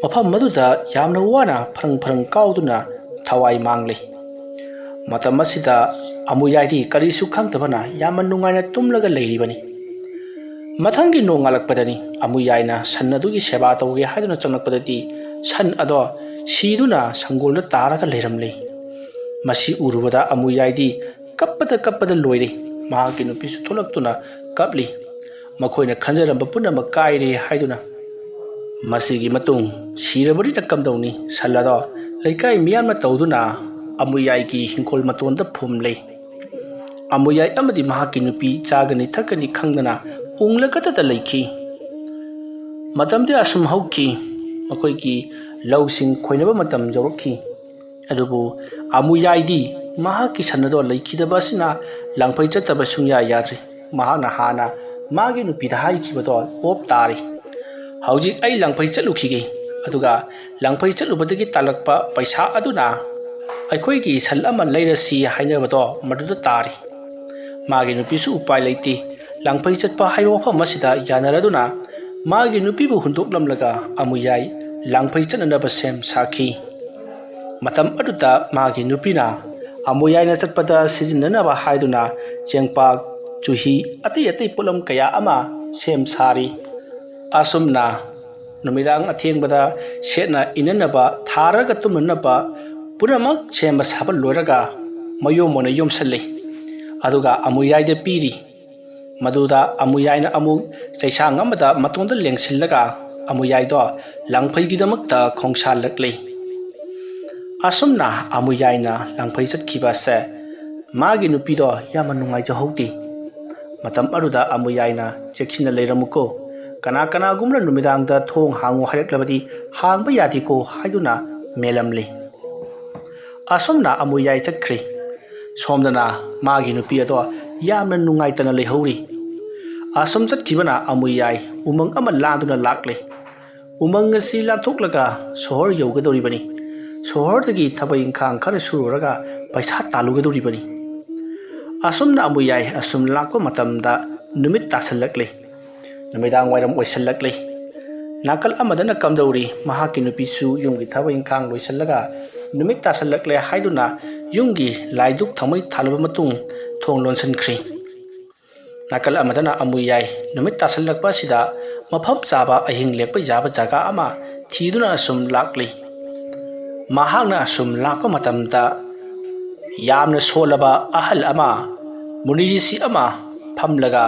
ꯃꯐꯝ ꯑꯗꯨꯗ ꯌꯥꯝꯅ ꯋꯥꯅ ꯐꯔꯪ ꯐꯔꯪ ꯀꯥꯎꯗꯨꯅ ꯊꯋꯥꯏ ꯃꯥꯡꯂꯤ꯫ ꯃꯇꯝ ꯑꯁꯤꯗ ꯑꯃꯨꯌꯥꯏꯗꯤ ꯀꯔꯤꯁꯨ ꯈꯪꯗꯕꯅ ꯌꯥꯝꯅ ꯅꯨꯡꯉꯥꯏꯅ ꯇꯨꯝꯂꯒ ꯂꯩꯔꯤꯕꯅꯤ꯫ ꯃꯊꯪꯒꯤ ꯅꯣꯡꯉꯥꯜꯂꯛꯄꯗꯅꯤ ꯑꯃꯨꯌꯥꯏꯅ ꯁꯟ ꯑꯗꯨꯒꯤ ꯁꯦꯕꯥ ꯇꯧꯒꯦ ꯍꯥꯏꯗꯨꯅ ꯆꯪꯂꯛꯄꯗꯗꯤ ꯁꯟ ꯑꯗꯣ ꯁꯤꯗꯨꯅ ꯁꯪꯒꯣꯜꯗ ꯇꯥꯔꯒ ꯂꯩꯔꯝꯂꯦ꯫ ꯃꯁꯤ ꯎꯔꯨꯕꯗ ꯑꯃꯨꯌꯥꯏꯗꯤ ꯀꯞꯄꯗ ꯀꯞꯄꯗ ꯂꯣꯏꯔꯦ꯫ ꯃꯍꯥꯛꯀꯤ ꯅꯨꯄꯤꯁꯨ ꯊꯣꯛꯂꯛꯇꯨꯅ ꯀꯞꯂꯤ꯫ ꯃꯈꯣꯏꯅ ꯈꯟꯖꯔꯝꯕ ꯄꯨꯝꯅꯃꯛ ꯀꯥꯏꯔꯦ ꯍꯥꯏꯗꯨꯅ꯫ ꯃꯁꯤꯒꯤ ꯃꯇꯨꯡ ꯁꯤꯔꯕꯅꯤꯅ ꯀꯝꯗꯧꯅꯤ? ꯁꯟ ꯑꯗꯣ ꯂꯩꯀꯥꯏ ꯃꯤꯌꯥꯝꯅ ꯇꯧꯗꯨꯅ ꯑꯃꯨꯌꯥꯏꯒꯤ ꯍꯤꯡꯈꯣꯜ ꯃꯇꯣꯟꯗ ꯐꯨꯝꯂꯦ꯫ ꯑꯃꯨꯌꯥꯏ ꯑꯃꯗꯤ ꯃꯍꯥꯛꯀꯤ ꯅꯨꯄꯤ ꯆꯥꯒꯅꯤ ꯊꯛꯀꯅꯤ ꯈꯪꯗꯅ ꯎꯪꯂꯒꯇꯗ ꯂꯩꯈꯤ꯫ ꯃꯇꯝꯗꯤ ꯑꯁꯨꯝ ꯍꯧꯈꯤ꯫ ꯃꯈꯣꯏꯒꯤ ꯂꯧꯁꯤꯡ ꯈꯣꯏꯅꯕ ꯃꯇꯝ ꯌꯧꯔꯛꯈꯤ꯫ ꯑꯗꯨꯕꯨ ꯑꯃꯨꯌꯥꯏꯗꯤ ꯃꯍꯥꯛꯀꯤ ꯁꯟ ꯑꯗꯣ ꯂꯩꯈꯤꯗꯕ ꯑꯁꯤꯅ ꯂꯪꯐꯩ ꯆꯠꯇꯕ ꯁꯨꯡꯌꯥ ꯌꯥꯗ꯭ꯔꯤ꯫ ꯃꯍꯥꯛꯅ ꯍꯥꯟꯅ ꯃꯥꯒꯤ ꯅꯨꯄꯤꯗ ꯍꯥꯏꯈꯤꯕꯗꯣ ꯄꯣꯞ ꯇꯥꯔꯤ꯫ "ꯍꯧꯖꯤꯛ ꯑꯩ ꯂꯪꯐꯩ ꯆꯠꯂꯨꯈꯤꯒꯦ, ꯑꯗꯨꯒ ꯂꯪꯐꯩ ꯆꯠꯂꯨꯕꯗꯒꯤ ꯇꯥꯜꯂꯛꯄ ꯄꯩꯁꯥ ꯑꯗꯨꯅ ꯑꯩꯈꯣꯏꯒꯤ ꯁꯟ ꯑꯃ ꯂꯩꯔꯁꯤ ꯍꯥꯏꯅꯕꯗꯣ ꯃꯗꯨꯗ ꯇꯥꯔꯤ꯫" ꯃꯥꯒꯤ ꯅꯨꯄꯤꯁꯨ ꯎꯄꯥꯏ ꯂꯩꯇꯦ꯫ ꯂꯪꯐꯩ ꯆꯠꯄ ꯍꯥꯏꯕ ꯋꯥꯐꯝ ꯑꯁꯤꯗ ꯌꯥꯅꯔꯗꯨꯅ ꯃꯥꯒꯤ ꯅꯨꯄꯤꯕꯨ ꯍꯨꯟꯗꯣꯛꯂꯝꯂꯒ ꯑꯃꯨꯌꯥꯏ ꯂꯪꯐꯩ ꯆꯠꯅꯅꯕ ꯁꯦꯝ ꯁꯥꯈꯤ꯫ ꯃꯇꯝ ꯑꯗꯨꯗ ꯃꯥꯒꯤ ꯅꯨꯄꯤꯅ ꯑꯃꯨꯌꯥꯏꯅ ꯆꯠꯄꯗ ꯁꯤꯖꯤꯟꯅꯅꯕ ꯍꯥꯏꯗꯨꯅ ꯆꯦꯡꯄꯥꯛ, ꯆꯨꯍꯤ, ꯑꯇꯩ ꯑꯇꯩ ꯄꯣꯠꯂꯝ ꯀꯌꯥ ꯑꯃ ꯁꯦꯝ ꯁꯥꯔꯤ꯫ ꯑꯁꯨꯝꯅ ꯅꯨꯃꯤꯗꯥꯡ ꯑꯊꯦꯡꯕꯗ ꯁꯦꯠꯅ ꯏꯅꯅꯕ, ꯊꯥꯔꯒ ꯇꯨꯝꯅꯅꯕ ꯄꯨꯝꯅꯃꯛ ꯁꯦꯝꯕ ꯁꯥꯕ ꯂꯣꯏꯔꯒ ꯃꯌꯣꯝ ꯑꯣꯏꯅ ꯌꯣꯝꯁꯜꯂꯤ꯫ ꯑꯗꯨꯒ ꯑꯃꯨꯌꯥꯏꯗ ꯄꯤꯔꯤ꯫ ꯃꯗꯨꯗ ꯑꯃꯨꯌꯥꯏꯅ ꯑꯃꯨꯛ ꯆꯩꯁꯥꯡ ꯑꯃꯗ ꯃꯇꯣꯟꯗ ꯂꯦꯡꯁꯤꯜꯂꯒ ꯑꯃꯨꯌꯥꯏꯗꯣ ꯂꯪꯐꯩꯒꯤꯗꯃꯛꯇ ꯈꯣꯡꯁꯥꯜꯂꯛꯂꯤ꯫ ꯑꯁꯨꯝꯅ ꯑꯃꯨꯌꯥꯏꯅ ꯂꯪꯐꯩ ꯆꯠꯈꯤꯕ ꯑꯁꯦ ꯃꯥꯒꯤ ꯅꯨꯄꯤꯗꯣ ꯌꯥꯝꯅ ꯅꯨꯡꯉꯥꯏꯖꯍꯧꯗꯦ꯫ ꯃꯇꯝ ꯑꯗꯨꯗ ꯑꯃꯨꯌꯥꯏꯅ "ꯆꯦꯛꯁꯤꯟꯅ ꯂꯩꯔꯝꯃꯨꯀꯣ, ꯀꯅꯥ ꯀꯅꯥꯒꯨꯝꯕꯅ ꯅꯨꯃꯤꯗꯥꯡꯗ ꯊꯣꯡ ꯍꯥꯡꯉꯨ ꯍꯥꯏꯔꯛꯂꯕꯗꯤ ꯍꯥꯡꯕ ꯌꯥꯗꯦꯀꯣ" ꯍꯥꯏꯗꯨꯅ ꯃꯦꯜꯂꯝꯂꯤ꯫ ꯑꯁꯨꯝꯅ ꯑꯃꯨꯌꯥꯏ ꯆꯠꯈ꯭ꯔꯤ꯫ ꯁꯣꯝꯗꯅ ꯃꯥꯒꯤ ꯅꯨꯄꯤ ꯑꯗꯣ ꯌꯥꯝꯅ ꯅꯨꯡꯉꯥꯏꯇꯅ ꯂꯩꯍꯧꯔꯤ꯫ ꯑꯁꯨꯝ ꯆꯠꯈꯤꯕꯅ ꯑꯃꯨꯌꯥꯏ ꯎꯃꯪ ꯑꯃ ꯂꯥꯟꯗꯨꯅ ꯂꯥꯛꯂꯦ꯫ ꯎꯃꯪ ꯑꯁꯤ ꯂꯥꯟꯊꯣꯛꯂꯒ ꯁꯣꯍꯣꯔ ꯌꯧꯒꯗꯧꯔꯤꯕꯅꯤ꯫ ꯁꯣꯍꯣꯔꯗꯒꯤ ꯊꯕꯛ ꯏꯪꯈꯥꯡ ꯈꯔ ꯁꯨꯔꯨꯔꯒ ꯄꯩꯁꯥ ꯇꯥꯜꯂꯨꯒꯗꯧꯔꯤꯕꯅꯤ꯫ ꯑꯁꯨꯝꯅ ꯑꯃꯨꯌꯥꯏ ꯑꯁꯨꯝ ꯂꯥꯛꯄ ꯃꯇꯝꯗ ꯅꯨꯃꯤꯠ ꯇꯥꯁꯜꯂꯛꯂꯦ꯫ ꯅꯨꯃꯤꯗꯥꯡ ꯋꯥꯏꯔꯝ ꯑꯣꯏꯁꯜꯂꯛꯂꯦ꯫ ꯅꯥꯀꯜ ꯑꯃꯗꯅ ꯀꯝꯗꯧꯔꯤ? ꯃꯍꯥꯛꯀꯤ ꯅꯨꯄꯤꯁꯨ ꯌꯨꯝꯒꯤ ꯊꯕꯛ ꯏꯪꯈꯥꯡ ꯂꯣꯏꯁꯤꯜꯂꯒ ꯅꯨꯃꯤꯠ ꯇꯥꯁꯜꯂꯛꯂꯦ ꯍꯥꯏꯗꯨꯅ ꯌꯨꯝꯒꯤ ꯂꯥꯏꯗꯨꯛ ꯊꯥꯎꯃꯩ ꯊꯥꯜꯂꯕ ꯃꯇꯨꯡ ꯊꯣꯡ ꯂꯣꯟꯁꯤꯟꯈ꯭ꯔꯤ꯫ ꯅꯥꯀꯜ ꯑꯃꯗꯅ ꯑꯃꯨꯌꯥꯏ ꯅꯨꯃꯤꯠ ꯇꯥꯁꯜꯂꯛꯄ ꯑꯁꯤꯗ ꯃꯐꯝ ꯆꯥꯕ ꯑꯍꯤꯡ ꯂꯦꯛꯄ ꯌꯥꯕ ꯖꯒꯥ ꯑꯃ ꯊꯤꯗꯨꯅ ꯑꯁꯨꯝ ꯂꯥꯛꯂꯤ꯫ ꯃꯍꯥꯛꯅ ꯑꯁꯨꯝ ꯂꯥꯛꯄ ꯃꯇꯝꯗ ꯌꯥꯝꯅ ꯁꯣꯜꯂꯕ ꯑꯍꯜ ꯑꯃ ꯃꯨꯅꯤꯔꯤꯁꯤ ꯑꯃ ꯐꯝꯂꯒ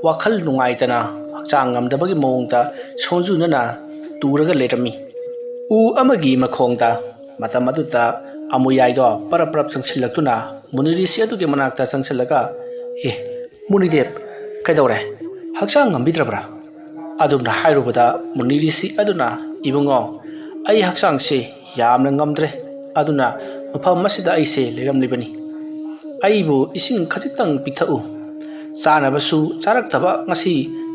ꯋꯥꯈꯜ ꯅꯨꯡꯉꯥꯏꯇꯅ ꯍꯛꯆꯥꯡ ꯉꯝꯗꯕꯒꯤ ꯃꯑꯣꯡꯗ ꯁꯣꯟꯖꯨꯅꯅ ꯇꯨꯔꯒ ꯂꯩꯔꯝꯃꯤ꯫ ꯎ ꯑꯃꯒꯤ ꯃꯈꯣꯡꯗ ꯃꯇꯝ ꯑꯗꯨꯗ ꯑꯃꯨꯌꯥꯏꯗꯣ ꯄꯔꯞ ꯄꯔꯞ ꯆꯪꯁꯤꯜꯂꯛꯇꯨꯅ ꯃꯨꯅꯤꯔꯤꯁꯤ ꯑꯗꯨꯒꯤ ꯃꯅꯥꯛꯇ ꯆꯪꯁꯤꯜꯂꯒ, "ꯑꯦ, ꯃꯨꯅꯤꯗꯦꯕ, ꯀꯩꯗꯧꯔꯦ? ꯍꯛꯆꯥꯡ ꯉꯝꯕꯤꯗ꯭ꯔꯕ꯭ꯔꯥ?" ꯑꯗꯨꯝꯅ ꯍꯥꯏꯔꯨꯕꯗ ꯃꯨꯅꯤꯔꯤꯁꯤ ꯑꯗꯨꯅ, "ꯏꯕꯨꯡꯉꯣ, ꯑꯩ ꯍꯛꯆꯥꯡꯁꯦ ꯌꯥꯝꯅ ꯉꯝꯗ꯭ꯔꯦ, ꯑꯗꯨꯅ ꯃꯐꯝ ꯑꯁꯤꯗ ꯑꯩꯁꯦ ꯂꯩꯔꯝꯂꯤꯕꯅꯤ꯫ ꯑꯩꯕꯨ ꯏꯁꯤꯡ ꯈꯖꯤꯛꯇꯪ ꯄꯤꯊꯛꯎ꯫ ꯆꯥꯅꯕꯁꯨ ꯆꯥꯔꯛꯇꯕ ꯉꯁꯤ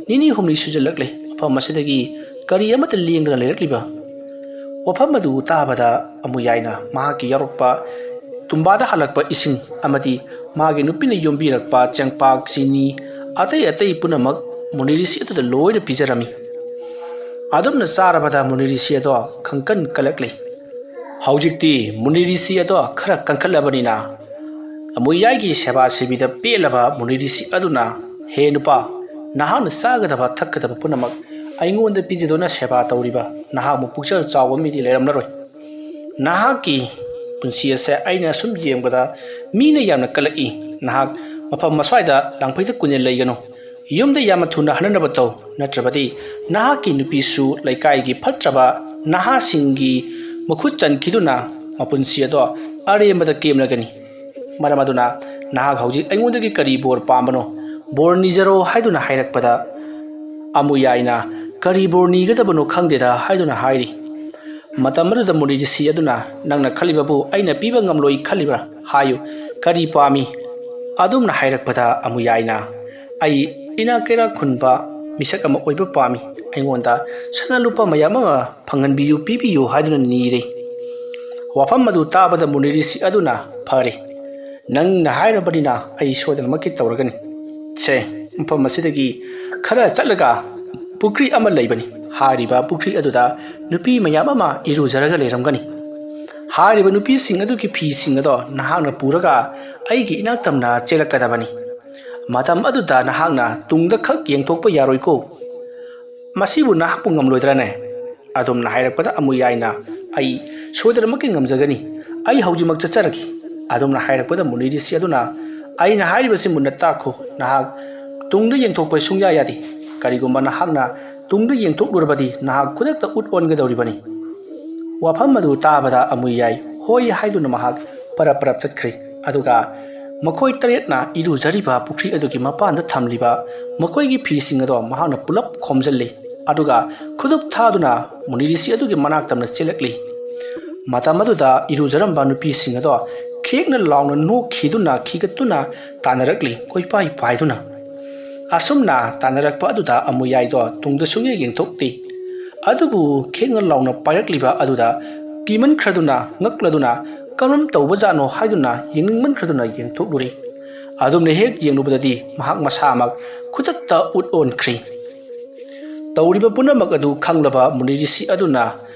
ꯅꯤꯅꯤ ꯍꯨꯝꯅꯤ ꯁꯨꯖꯜꯂꯛꯂꯦ꯫ ꯃꯐꯝ ꯑꯁꯤꯗꯒꯤ ꯀꯔꯤ ꯑꯃꯠꯇ ꯂꯦꯡꯗꯅ ꯂꯩꯔꯛꯂꯤꯕ?" ꯋꯥꯐꯝ ꯑꯗꯨ ꯇꯥꯕꯗ ꯑꯃꯨꯌꯥꯏꯅ ꯃꯍꯥꯛꯀꯤ ꯌꯥꯎꯔꯛꯄ ꯇꯨꯝꯕꯥꯗ ꯍꯜꯂꯛꯄ ꯏꯁꯤꯡ ꯑꯃꯗꯤ ꯃꯥꯒꯤ ꯅꯨꯄꯤꯅ ꯌꯣꯝꯕꯤꯔꯛꯄ ꯆꯦꯡꯄꯥꯛ, ꯆꯤꯅꯤ, ꯑꯇꯩ ꯑꯇꯩ ꯄꯨꯝꯅꯃꯛ ꯃꯨꯅꯤꯔꯤꯁꯤ ꯑꯗꯨꯗ ꯂꯣꯏꯅ ꯄꯤꯖꯔꯝꯃꯤ꯫ ꯑꯗꯨꯝꯅ ꯆꯥꯔꯕꯗ ꯃꯨꯅꯤꯔꯤꯁꯤ ꯑꯗꯣ ꯈꯪꯀꯟ ꯀꯜꯂꯛꯂꯤ꯫ ꯍꯧꯖꯤꯛꯇꯤ ꯃꯨꯅꯤꯔꯤꯁꯤ ꯑꯗꯣ ꯈꯔ ꯀꯟꯈꯠꯂꯕꯅꯤꯅ ꯑꯃꯨꯌꯥꯏꯒꯤ ꯁꯦꯕꯥ ꯁꯦꯕꯤꯗ ꯄꯦꯜꯂꯕ ꯃꯨꯅꯤꯔꯤꯁꯤ ꯑꯗꯨꯅ, "ꯍꯦ ꯅꯨꯄꯥ, ꯅꯍꯥꯛꯅ ꯆꯥꯒꯗꯕ ꯊꯛꯀꯗꯕ ꯄꯨꯝꯅꯃꯛ ꯑꯩꯉꯣꯟꯗ ꯄꯤꯖꯗꯨꯅ ꯁꯦꯕꯥ ꯇꯧꯔꯤꯕ ꯅꯍꯥꯛꯃꯨꯛ ꯄꯨꯛꯆꯦꯜ ꯆꯥꯎꯕ ꯃꯤꯗꯤ ꯂꯩꯔꯝꯂꯔꯣꯏ꯫ ꯅꯍꯥꯛꯀꯤ ꯄꯨꯟꯁꯤ ꯑꯁꯦ ꯑꯩꯅ ꯁꯨꯝ ꯌꯦꯡꯕꯗ ꯃꯤꯅ ꯌꯥꯝꯅ ꯀꯜꯂꯛꯏ꯫ ꯅꯍꯥꯛ ꯃꯐꯝ ꯑꯁ꯭ꯋꯥꯏꯗ ꯂꯥꯡꯐꯩꯗ ꯀꯨꯏꯅ ꯂꯩꯒꯅꯨ꯫ ꯌꯨꯝꯗ ꯌꯥꯝꯅ ꯊꯨꯅ ꯍꯟꯅꯅꯕ ꯇꯧ, ꯅꯠꯇ꯭ꯔꯕꯗꯤ ꯅꯍꯥꯛꯀꯤ ꯅꯨꯄꯤꯁꯨ ꯂꯩꯀꯥꯏꯒꯤ ꯐꯠꯇ꯭ꯔꯕ ꯅꯍꯥꯁꯤꯡꯒꯤ ꯃꯈꯨꯠ ꯆꯟꯈꯤꯗꯨꯅ ꯃꯄꯨꯟꯁꯤ ꯑꯗꯣ ꯑꯔꯦꯝꯕꯗ ꯀꯦꯝꯂꯒꯅꯤ꯫ ꯃꯔꯝ ꯑꯗꯨꯅ ꯅꯍꯥꯛ ꯍꯧꯖꯤꯛ ꯑꯩꯉꯣꯟꯗꯒꯤ ꯀꯔꯤ ꯕꯣꯔ ꯄꯥꯝꯕꯅꯣ? ꯕꯣꯔ ꯅꯤꯖꯔꯣ" ꯍꯥꯏꯗꯨꯅ ꯍꯥꯏꯔꯛꯄꯗ ꯑꯃꯨꯌꯥꯏꯅ, "ꯀꯔꯤ ꯕꯣꯔ ꯅꯤꯒꯗꯕꯅꯣ ꯈꯪꯗꯦꯗ" ꯍꯥꯏꯗꯨꯅ ꯍꯥꯏꯔꯤ꯫ ꯃꯇꯝ ꯑꯗꯨꯗ ꯃꯨꯅꯤꯔꯤꯁꯤ ꯑꯗꯨꯅ, "ꯅꯪꯅ ꯈꯜꯂꯤꯕꯕꯨ ꯑꯩꯅ ꯄꯤꯕ ꯉꯝꯂꯣꯏ ꯈꯜꯂꯤꯕ꯭ꯔꯥ? ꯍꯥꯏꯌꯨ, ꯀꯔꯤ ꯄꯥꯝꯃꯤ?" ꯑꯗꯨꯝꯅ ꯍꯥꯏꯔꯛꯄꯗ ꯑꯃꯨꯌꯥꯏꯅ, "ꯑꯩ ꯏꯅꯥꯛ ꯀꯩꯔꯥꯛ ꯈꯨꯟꯕ ꯃꯤꯁꯛ ꯑꯃ ꯑꯣꯏꯕ ꯄꯥꯝꯃꯤ꯫ ꯑꯩꯉꯣꯟꯗ ꯁꯅꯥ ꯂꯨꯄꯥ ꯃꯌꯥꯝ ꯑꯃ ꯐꯪꯍꯟꯕꯤꯌꯨ, ꯄꯤꯕꯤꯌꯨ" ꯍꯥꯏꯗꯨꯅ ꯅꯤꯔꯦ꯫ ꯋꯥꯐꯝ ꯑꯗꯨ ꯇꯥꯕꯗ ꯃꯨꯅꯤꯔꯤꯁꯤ ꯑꯗꯨꯅ, "ꯐꯔꯦ, ꯅꯪꯅ ꯍꯥꯏꯔꯕꯅꯤꯅ ꯑꯩ ꯁꯣꯏꯗꯅꯃꯛꯀꯤ ꯇꯧꯔꯒꯅꯤ꯫ ꯁꯦ, ꯃꯐꯝ ꯑꯁꯤꯗꯒꯤ ꯈꯔ ꯆꯠꯂꯒ ꯄꯨꯈ꯭ꯔꯤ ꯑꯃ ꯂꯩꯕꯅꯤ꯫ ꯍꯥꯏꯔꯤꯕ ꯄꯨꯈ꯭ꯔꯤ ꯑꯗꯨꯗ ꯅꯨꯄꯤ ꯃꯌꯥꯝ ꯑꯃ ꯏꯔꯨꯖꯔꯒ ꯂꯩꯔꯝꯒꯅꯤ꯫ ꯍꯥꯏꯔꯤꯕ ꯅꯨꯄꯤꯁꯤꯡ ꯑꯗꯨꯒꯤ ꯐꯤꯁꯤꯡ ꯑꯗꯣ ꯅꯍꯥꯛꯅ ꯄꯨꯔꯒ ꯑꯩꯒꯤ ꯏꯅꯥꯛ ꯇꯝꯅ ꯆꯦꯜꯂꯛꯀꯗꯕꯅꯤ꯫ ꯃꯇꯝ ꯑꯗꯨꯗ ꯅꯍꯥꯛꯅ ꯇꯨꯡꯗ ꯈꯛ ꯌꯦꯡꯊꯣꯛꯄ ꯌꯥꯔꯣꯏꯀꯣ꯫" "ꯃꯁꯤꯕꯨ ꯅꯍꯥꯛꯄꯨ ꯉꯝꯂꯣꯏꯗ꯭ꯔꯥꯅꯦ?" ꯑꯗꯨꯝꯅ ꯍꯥꯏꯔꯛꯄꯗ ꯑꯃꯨꯌꯥꯏꯅ, "ꯑꯩ ꯁꯣꯏꯗꯅꯃꯛꯀꯤ ꯉꯝꯖꯒꯅꯤ꯫ ꯑꯩ ꯍꯧꯖꯤꯛꯃꯛ ꯆꯠꯆꯔꯒꯦ꯫" ꯑꯗꯨꯝꯅ ꯍꯥꯏꯔꯛꯄꯗ ꯃꯨꯅꯤꯔꯤꯁꯤ ꯑꯗꯨꯅ, "ꯑꯩꯅ ꯍꯥꯏꯔꯤꯕꯁꯤ ꯃꯨꯟꯅ ꯇꯥꯈꯣ꯫ ꯅꯍꯥꯛ ꯇꯨꯡꯗ ꯌꯦꯡꯊꯣꯛꯄ ꯁꯨꯡꯌꯥ ꯌꯥꯗꯦ꯫ ꯀꯔꯤꯒꯨꯝꯕ ꯅꯍꯥꯛꯅ ꯇꯨꯡꯗ ꯌꯦꯡꯊꯣꯛꯂꯨꯔꯕꯗꯤ ꯅꯍꯥꯛ ꯈꯨꯗꯛꯇ ꯎꯠ ꯑꯣꯟꯒꯗꯧꯔꯤꯕꯅꯤ꯫" ꯋꯥꯐꯝ ꯑꯗꯨ ꯇꯥꯕꯗ ꯑꯃꯨꯌꯥꯏ ꯍꯣꯏ ꯍꯥꯏꯗꯨꯅ ꯃꯍꯥꯛ ꯄꯔꯞ ꯄꯔꯞ ꯆꯠꯈ꯭ꯔꯦ꯫ ꯑꯗꯨꯒ ꯃꯈꯣꯏ ꯇꯔꯦꯠꯅ ꯏꯔꯨꯖꯔꯤꯕ ꯄꯨꯈ꯭ꯔꯤ ꯑꯗꯨꯒꯤ ꯃꯄꯥꯟꯗ ꯊꯝꯂꯤꯕ ꯃꯈꯣꯏꯒꯤ ꯐꯤꯁꯤꯡ ꯑꯗꯣ ꯃꯍꯥꯛꯅ ꯄꯨꯂꯞ ꯈꯣꯝꯖꯤꯜꯂꯤ꯫ ꯑꯗꯨꯒ ꯈꯨꯗꯨꯞ ꯊꯥꯗꯨꯅ ꯃꯨꯅꯤꯔꯤꯁꯤ ꯑꯗꯨꯒꯤ ꯃꯅꯥꯛ ꯇꯝꯅ ꯆꯦꯜꯂꯛꯂꯤ꯫ ꯃꯇꯝ ꯑꯗꯨꯗ ꯏꯔꯨꯖꯔꯝꯕ ꯅꯨꯄꯤꯁꯤꯡ ꯑꯗꯣ ꯈꯦꯛꯅ ꯂꯥꯎꯅ ꯅꯣꯛꯈꯤꯗꯨꯅ ꯈꯤꯒꯠꯇꯨꯅ ꯇꯥꯟꯅꯔꯛꯂꯤ, ꯀꯣꯏꯄꯥꯏ ꯄꯥꯏꯗꯨꯅ꯫ ꯑꯁꯨꯝꯅ ꯇꯥꯟꯅꯔꯛꯄ ꯑꯗꯨꯗ ꯑꯃꯨꯌꯥꯏꯗꯣ ꯇꯨꯡꯗ ꯁꯨꯡꯌꯦꯡ ꯌꯦꯡꯊꯣꯛꯇꯦ꯫ ꯑꯗꯨꯕꯨ ꯈꯦꯛꯅ ꯂꯥꯎꯅ ꯄꯥꯏꯔꯛꯂꯤꯕ ꯑꯗꯨꯗ ꯀꯤꯃꯟꯈ꯭ꯔꯗꯨꯅ, ꯉꯛꯂꯗꯨꯅ, "ꯀꯔꯝ ꯇꯧꯕꯖꯥꯠꯅꯣ?" ꯍꯥꯏꯗꯨꯅ ꯌꯦꯡꯅꯤꯡꯃꯟꯈ꯭ꯔꯗꯨꯅ ꯌꯦꯡꯊꯣꯛꯂꯨꯔꯦ꯫ ꯑꯗꯨꯝꯅ ꯍꯦꯛ ꯌꯦꯡꯂꯨꯕꯗꯗꯤ ꯃꯍꯥꯛ ꯃꯁꯥꯃꯛ ꯈꯨꯗꯛꯇ ꯎꯠ ꯑꯣꯟꯈ꯭ꯔꯦ꯫ ꯇꯧꯔꯤꯕ ꯄꯨꯝꯅꯃꯛ ꯑꯗꯨ ꯈꯪꯂꯕ ꯃꯨꯅꯤꯔꯤꯁꯤ ꯑꯗꯨꯅ,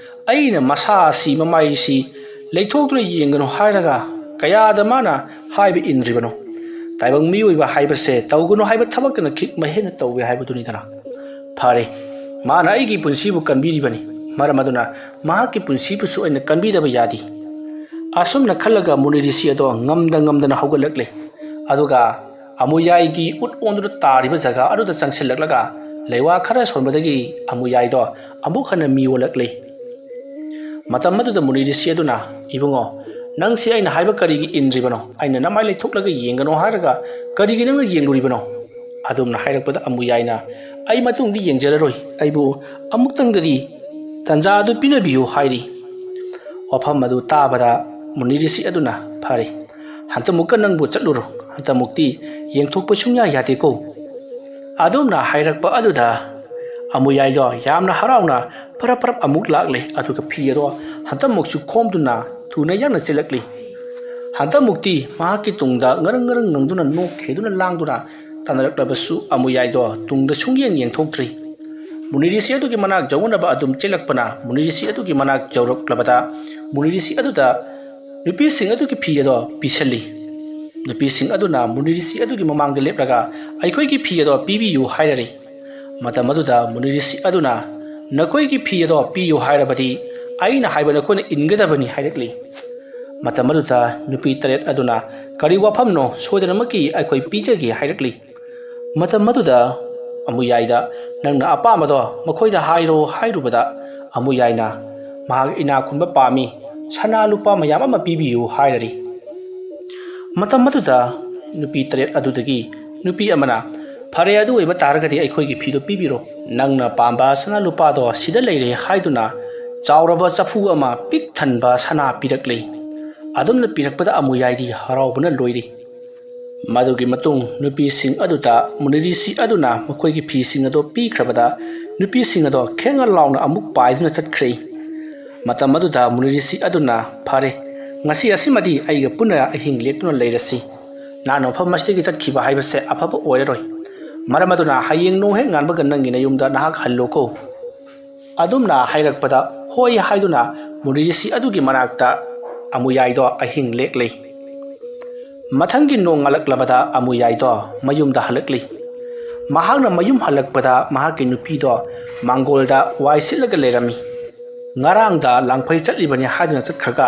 "ꯑꯩꯅ ꯃꯁꯥ ꯑꯁꯤ, ꯃꯃꯥꯏꯁꯤ ꯂꯩꯊꯣꯛꯇꯨꯅ ꯌꯦꯡꯒꯅꯨ ꯍꯥꯏꯔꯒ ꯀꯌꯥꯗ ꯃꯥꯅ ꯍꯥꯏꯕ ꯏꯟꯗ꯭ꯔꯤꯕꯅꯣ? ꯇꯥꯏꯕꯪ ꯃꯤꯑꯣꯏꯕ ꯍꯥꯏꯕꯁꯦ ꯇꯧꯒꯅꯨ ꯍꯥꯏꯕ ꯊꯕꯛꯇꯅ ꯈꯤꯛ ꯃꯍꯦꯟꯅ ꯇꯧꯏ ꯍꯥꯏꯕꯗꯨꯅꯤꯗꯅ꯫ ꯐꯔꯦ, ꯃꯥꯅ ꯑꯩꯒꯤ ꯄꯨꯟꯁꯤꯕꯨ ꯀꯟꯕꯤꯔꯤꯕꯅꯤ, ꯃꯔꯝ ꯑꯗꯨꯅ ꯃꯍꯥꯛꯀꯤ ꯄꯨꯟꯁꯤꯕꯨꯁꯨ ꯑꯩꯅ ꯀꯟꯕꯤꯗꯕ ꯌꯥꯗꯦ"꯫ ꯑꯁꯨꯝꯅ ꯈꯜꯂꯒ ꯃꯨꯅꯤꯔꯤꯁꯤ ꯑꯗꯣ ꯉꯝꯗ ꯉꯝꯗꯅ ꯍꯧꯒꯠꯂꯛꯂꯦ꯫ ꯑꯗꯨꯒ ꯑꯃꯨꯌꯥꯏꯒꯤ ꯎꯠ ꯑꯣꯟꯗꯨꯅ ꯇꯥꯔꯤꯕ ꯖꯒꯥ ꯑꯗꯨꯗ ꯆꯪꯁꯤꯜꯂꯛꯂꯒ ꯂꯩꯋꯥ ꯈꯔ ꯁꯣꯟꯕꯗꯒꯤ ꯑꯃꯨꯌꯥꯏꯗꯣ ꯑꯃꯨꯛ ꯍꯟꯅ ꯃꯤ ꯑꯣꯜꯂꯛꯂꯦ꯫ ꯃꯇꯝ ꯑꯗꯨꯗ ꯃꯨꯅꯤꯔꯤꯁꯤ ꯑꯗꯨꯅ, "ꯏꯕꯨꯡꯉꯣ, ꯅꯪꯁꯤ ꯑꯩꯅ ꯍꯥꯏꯕ ꯀꯔꯤꯒꯤ ꯏꯟꯗ꯭ꯔꯤꯕꯅꯣ? ꯑꯩꯅ ꯅꯃꯥꯏ ꯂꯩꯊꯣꯛꯂꯒ ꯌꯦꯡꯒꯅꯣ ꯍꯥꯏꯔꯒ ꯀꯔꯤꯒꯤ ꯅꯪꯅ ꯌꯦꯡꯂꯨꯔꯤꯕꯅꯣ?" ꯑꯗꯨꯝꯅ ꯍꯥꯏꯔꯛꯄꯗ ꯑꯃꯨꯌꯥꯏꯅ, "ꯑꯩ ꯃꯇꯨꯡꯗꯤ ꯌꯦꯡꯖꯔꯔꯣꯏ, ꯑꯩꯕꯨ ꯑꯃꯨꯛꯇꯪꯗꯗꯤ ꯇꯟꯖꯥ ꯑꯗꯨ ꯄꯤꯅꯕꯤꯌꯨ" ꯍꯥꯏꯔꯤ꯫ ꯋꯥꯐꯝ ꯑꯗꯨ ꯇꯥꯕꯗ ꯃꯨꯅꯤꯔꯤꯁꯤ ꯑꯗꯨꯅ, "ꯐꯔꯦ, ꯍꯟꯇꯃꯨꯛꯀ ꯅꯪꯕꯨ ꯆꯠꯂꯨꯔꯣ, ꯍꯟꯇꯃꯨꯛꯇꯤ ꯌꯦꯡꯊꯣꯛꯄ ꯁꯨꯡꯌꯥ ꯌꯥꯗꯦꯀꯣ"꯫ ꯑꯗꯨꯝꯅ ꯍꯥꯏꯔꯛꯄ ꯑꯗꯨꯗ ꯑꯃꯨꯌꯥꯏꯗꯣ ꯌꯥꯝꯅ ꯍꯔꯥꯎꯅ ꯄꯔꯞ ꯄꯔꯞ ꯑꯃꯨꯛ ꯂꯥꯛꯂꯦ, ꯑꯗꯨꯒ ꯐꯤ ꯑꯗꯣ ꯍꯟꯇꯃꯨꯛꯁꯨ ꯈꯣꯝꯗꯨꯅ ꯊꯨꯅ ꯌꯥꯡꯅ ꯆꯦꯜꯂꯛꯂꯤ꯫ ꯍꯟꯇꯃꯨꯛꯇꯤ ꯃꯍꯥꯛꯀꯤ ꯇꯨꯡꯗ ꯉꯔꯪ ꯉꯔꯪ ꯉꯪꯗꯨꯅ ꯅꯣꯛꯈꯤꯗꯨꯅ ꯂꯥꯡꯗꯨꯅ ꯇꯥꯟꯅꯔꯛꯂꯕꯁꯨ ꯑꯃꯨꯌꯥꯏꯗꯣ ꯇꯨꯡꯗ ꯁꯨꯡꯌꯦꯡ ꯌꯦꯡꯊꯣꯛꯇ꯭ꯔꯤ꯫ ꯃꯨꯅꯤꯔꯤꯁꯤ ꯑꯗꯨꯒꯤ ꯃꯅꯥꯛ ꯌꯧꯅꯅꯕ ꯑꯗꯨꯝ ꯆꯦꯜꯂꯛꯄꯅ ꯃꯨꯅꯤꯔꯤꯁꯤ ꯑꯗꯨꯒꯤ ꯃꯅꯥꯛ ꯌꯧꯔꯛꯂꯕꯗ ꯃꯨꯅꯤꯔꯤꯁꯤ ꯑꯗꯨꯗ ꯅꯨꯄꯤꯁꯤꯡ ꯑꯗꯨꯒꯤ ꯐꯤ ꯑꯗꯣ ꯄꯤꯁꯜꯂꯤ꯫ ꯅꯨꯄꯤꯁꯤꯡ ꯑꯗꯨꯅ ꯃꯨꯅꯤꯔꯤꯁꯤ ꯑꯗꯨꯒꯤ ꯃꯃꯥꯡꯗ ꯂꯦꯞꯂꯒ, "ꯑꯩꯈꯣꯏꯒꯤ ꯐꯤ ꯑꯗꯣ ꯄꯤꯕꯤꯌꯨ" ꯍꯥꯏꯔꯔꯤ꯫ ꯃꯇꯝ ꯑꯗꯨꯗ ꯃꯨꯅꯤꯔꯤꯁꯤ ꯑꯗꯨꯅ, "ꯅꯈꯣꯏꯒꯤ ꯐꯤ ꯑꯗꯣ ꯄꯤꯌꯨ ꯍꯥꯏꯔꯕꯗꯤ ꯑꯩꯅ ꯍꯥꯏꯕ ꯅꯈꯣꯏꯅ ꯏꯟꯒꯗꯕꯅꯤ" ꯍꯥꯏꯔꯛꯂꯤ꯫ ꯃꯇꯝ ꯑꯗꯨꯗ ꯅꯨꯄꯤ ꯇꯔꯦꯠ ꯑꯗꯨꯅ, "ꯀꯔꯤ ꯋꯥꯐꯝꯅꯣ? ꯁꯣꯏꯗꯅꯃꯛꯀꯤ ꯑꯩꯈꯣꯏ ꯄꯤꯖꯒꯦ" ꯍꯥꯏꯔꯛꯂꯤ꯫ ꯃꯇꯝ ꯑꯗꯨꯗ ꯑꯃꯨꯌꯥꯏꯗ, "ꯅꯪꯅ ꯑꯄꯥꯝꯕꯗꯣ ꯃꯈꯣꯏꯗ ꯍꯥꯏꯔꯣ" ꯍꯥꯏꯔꯨꯕꯗ ꯑꯃꯨꯌꯥꯏꯅ, ꯃꯍꯥꯛ ꯏꯅꯥꯛ ꯈꯨꯟꯕ ꯄꯥꯝꯃꯤ, ꯁꯅꯥ ꯂꯨꯄꯥ ꯃꯌꯥꯝ ꯑꯃ ꯄꯤꯕꯤꯌꯨ ꯍꯥꯏꯔꯔꯤ꯫ ꯃꯇꯝ ꯑꯗꯨꯗ ꯅꯨꯄꯤ ꯇꯔꯦꯠ ꯑꯗꯨꯗꯒꯤ ꯅꯨꯄꯤ ꯑꯃꯅ, "ꯐꯔꯦ, ꯑꯗꯨ ꯑꯣꯏꯕ ꯇꯥꯔꯒꯗꯤ ꯑꯩꯈꯣꯏꯒꯤ ꯐꯤꯗꯣ ꯄꯤꯕꯤꯔꯣ꯫ ꯅꯪꯅ ꯄꯥꯝꯕ ꯁꯅꯥ ꯂꯨꯄꯥꯗꯣ ꯁꯤꯗ ꯂꯩꯔꯦ" ꯍꯥꯏꯗꯨꯅ ꯆꯥꯎꯔꯕ ꯆꯐꯨ ꯑꯃ ꯄꯤꯛ ꯊꯟꯕ ꯁꯅꯥ ꯄꯤꯔꯛꯂꯦ꯫ ꯑꯗꯨꯝꯅ ꯄꯤꯔꯛꯄꯗ ꯑꯃꯨꯌꯥꯏꯗꯤ ꯍꯔꯥꯎꯕꯅ ꯂꯣꯏꯔꯤ꯫ ꯃꯗꯨꯒꯤ ꯃꯇꯨꯡ ꯅꯨꯄꯤꯁꯤꯡ ꯑꯗꯨꯗ ꯃꯨꯅꯤꯔꯤꯁꯤ ꯑꯗꯨꯅ ꯃꯈꯣꯏꯒꯤ ꯐꯤꯁꯤꯡ ꯑꯗꯨ ꯄꯤꯈ꯭ꯔꯕꯗ, ꯅꯨꯄꯤꯁꯤꯡ ꯑꯗꯨ ꯈꯦꯡꯉ ꯂꯥꯎꯅ ꯑꯃꯨꯛ ꯄꯥꯏꯗꯨꯅ ꯆꯠꯈ꯭ꯔꯦ꯫ ꯃꯇꯝ ꯑꯗꯨꯗ ꯃꯨꯅꯤꯔꯤꯁꯤ ꯑꯗꯨꯅ, "ꯐꯔꯦ, ꯉꯁꯤ ꯑꯁꯤꯃꯗꯤ ꯑꯩꯒ ꯄꯨꯟꯅ ꯑꯍꯤꯡ ꯂꯦꯛꯇꯨꯅ ꯂꯩꯔꯁꯤ꯫ ꯅꯍꯥꯛꯅ ꯃꯐꯝ ꯑꯁꯤꯗꯒꯤ ꯆꯠꯈꯤꯕ ꯍꯥꯏꯕꯁꯦ ꯑꯐꯕ ꯑꯣꯏꯔꯔꯣꯏ꯫ ꯃꯔꯝ ꯑꯗꯨꯅ ꯍꯌꯦꯡ ꯅꯣꯡ ꯍꯦꯛ ꯉꯥꯟꯕꯒ ꯅꯪꯒꯤ ꯅꯌꯨꯝꯗ ꯅꯍꯥꯛ ꯍꯜꯂꯣꯀꯣ"꯫ ꯑꯗꯨꯝꯅ ꯍꯥꯏꯔꯛꯄꯗ ꯍꯣꯏ ꯍꯥꯏꯗꯨꯅ ꯃꯨꯅꯤꯔꯤꯁꯤ ꯑꯗꯨꯒꯤ ꯃꯅꯥꯛꯇ ꯑꯃꯨꯌꯥꯏꯗꯣ ꯑꯍꯤꯡ ꯂꯦꯛꯂꯦ꯫ ꯃꯊꯪꯒꯤ ꯅꯣꯡ ꯉꯥꯜꯂꯛꯂꯕꯗ ꯑꯃꯨꯌꯥꯏꯗꯣ ꯃꯌꯨꯝꯗ ꯍꯜꯂꯛꯂꯤ꯫ ꯃꯍꯥꯛꯅ ꯃꯌꯨꯝ ꯍꯜꯂꯛꯄꯗ ꯃꯍꯥꯛꯀꯤ ꯅꯨꯄꯤꯗꯣ ꯃꯥꯡꯒꯣꯜꯗ ꯋꯥꯏ ꯁꯤꯠꯂꯒ ꯂꯩꯔꯝꯃꯤ꯫ ꯉꯔꯥꯡꯗ ꯂꯥꯡꯐꯩ ꯆꯠꯂꯤꯕꯅꯤ ꯍꯥꯏꯗꯨꯅ ꯆꯠꯈ꯭ꯔꯒ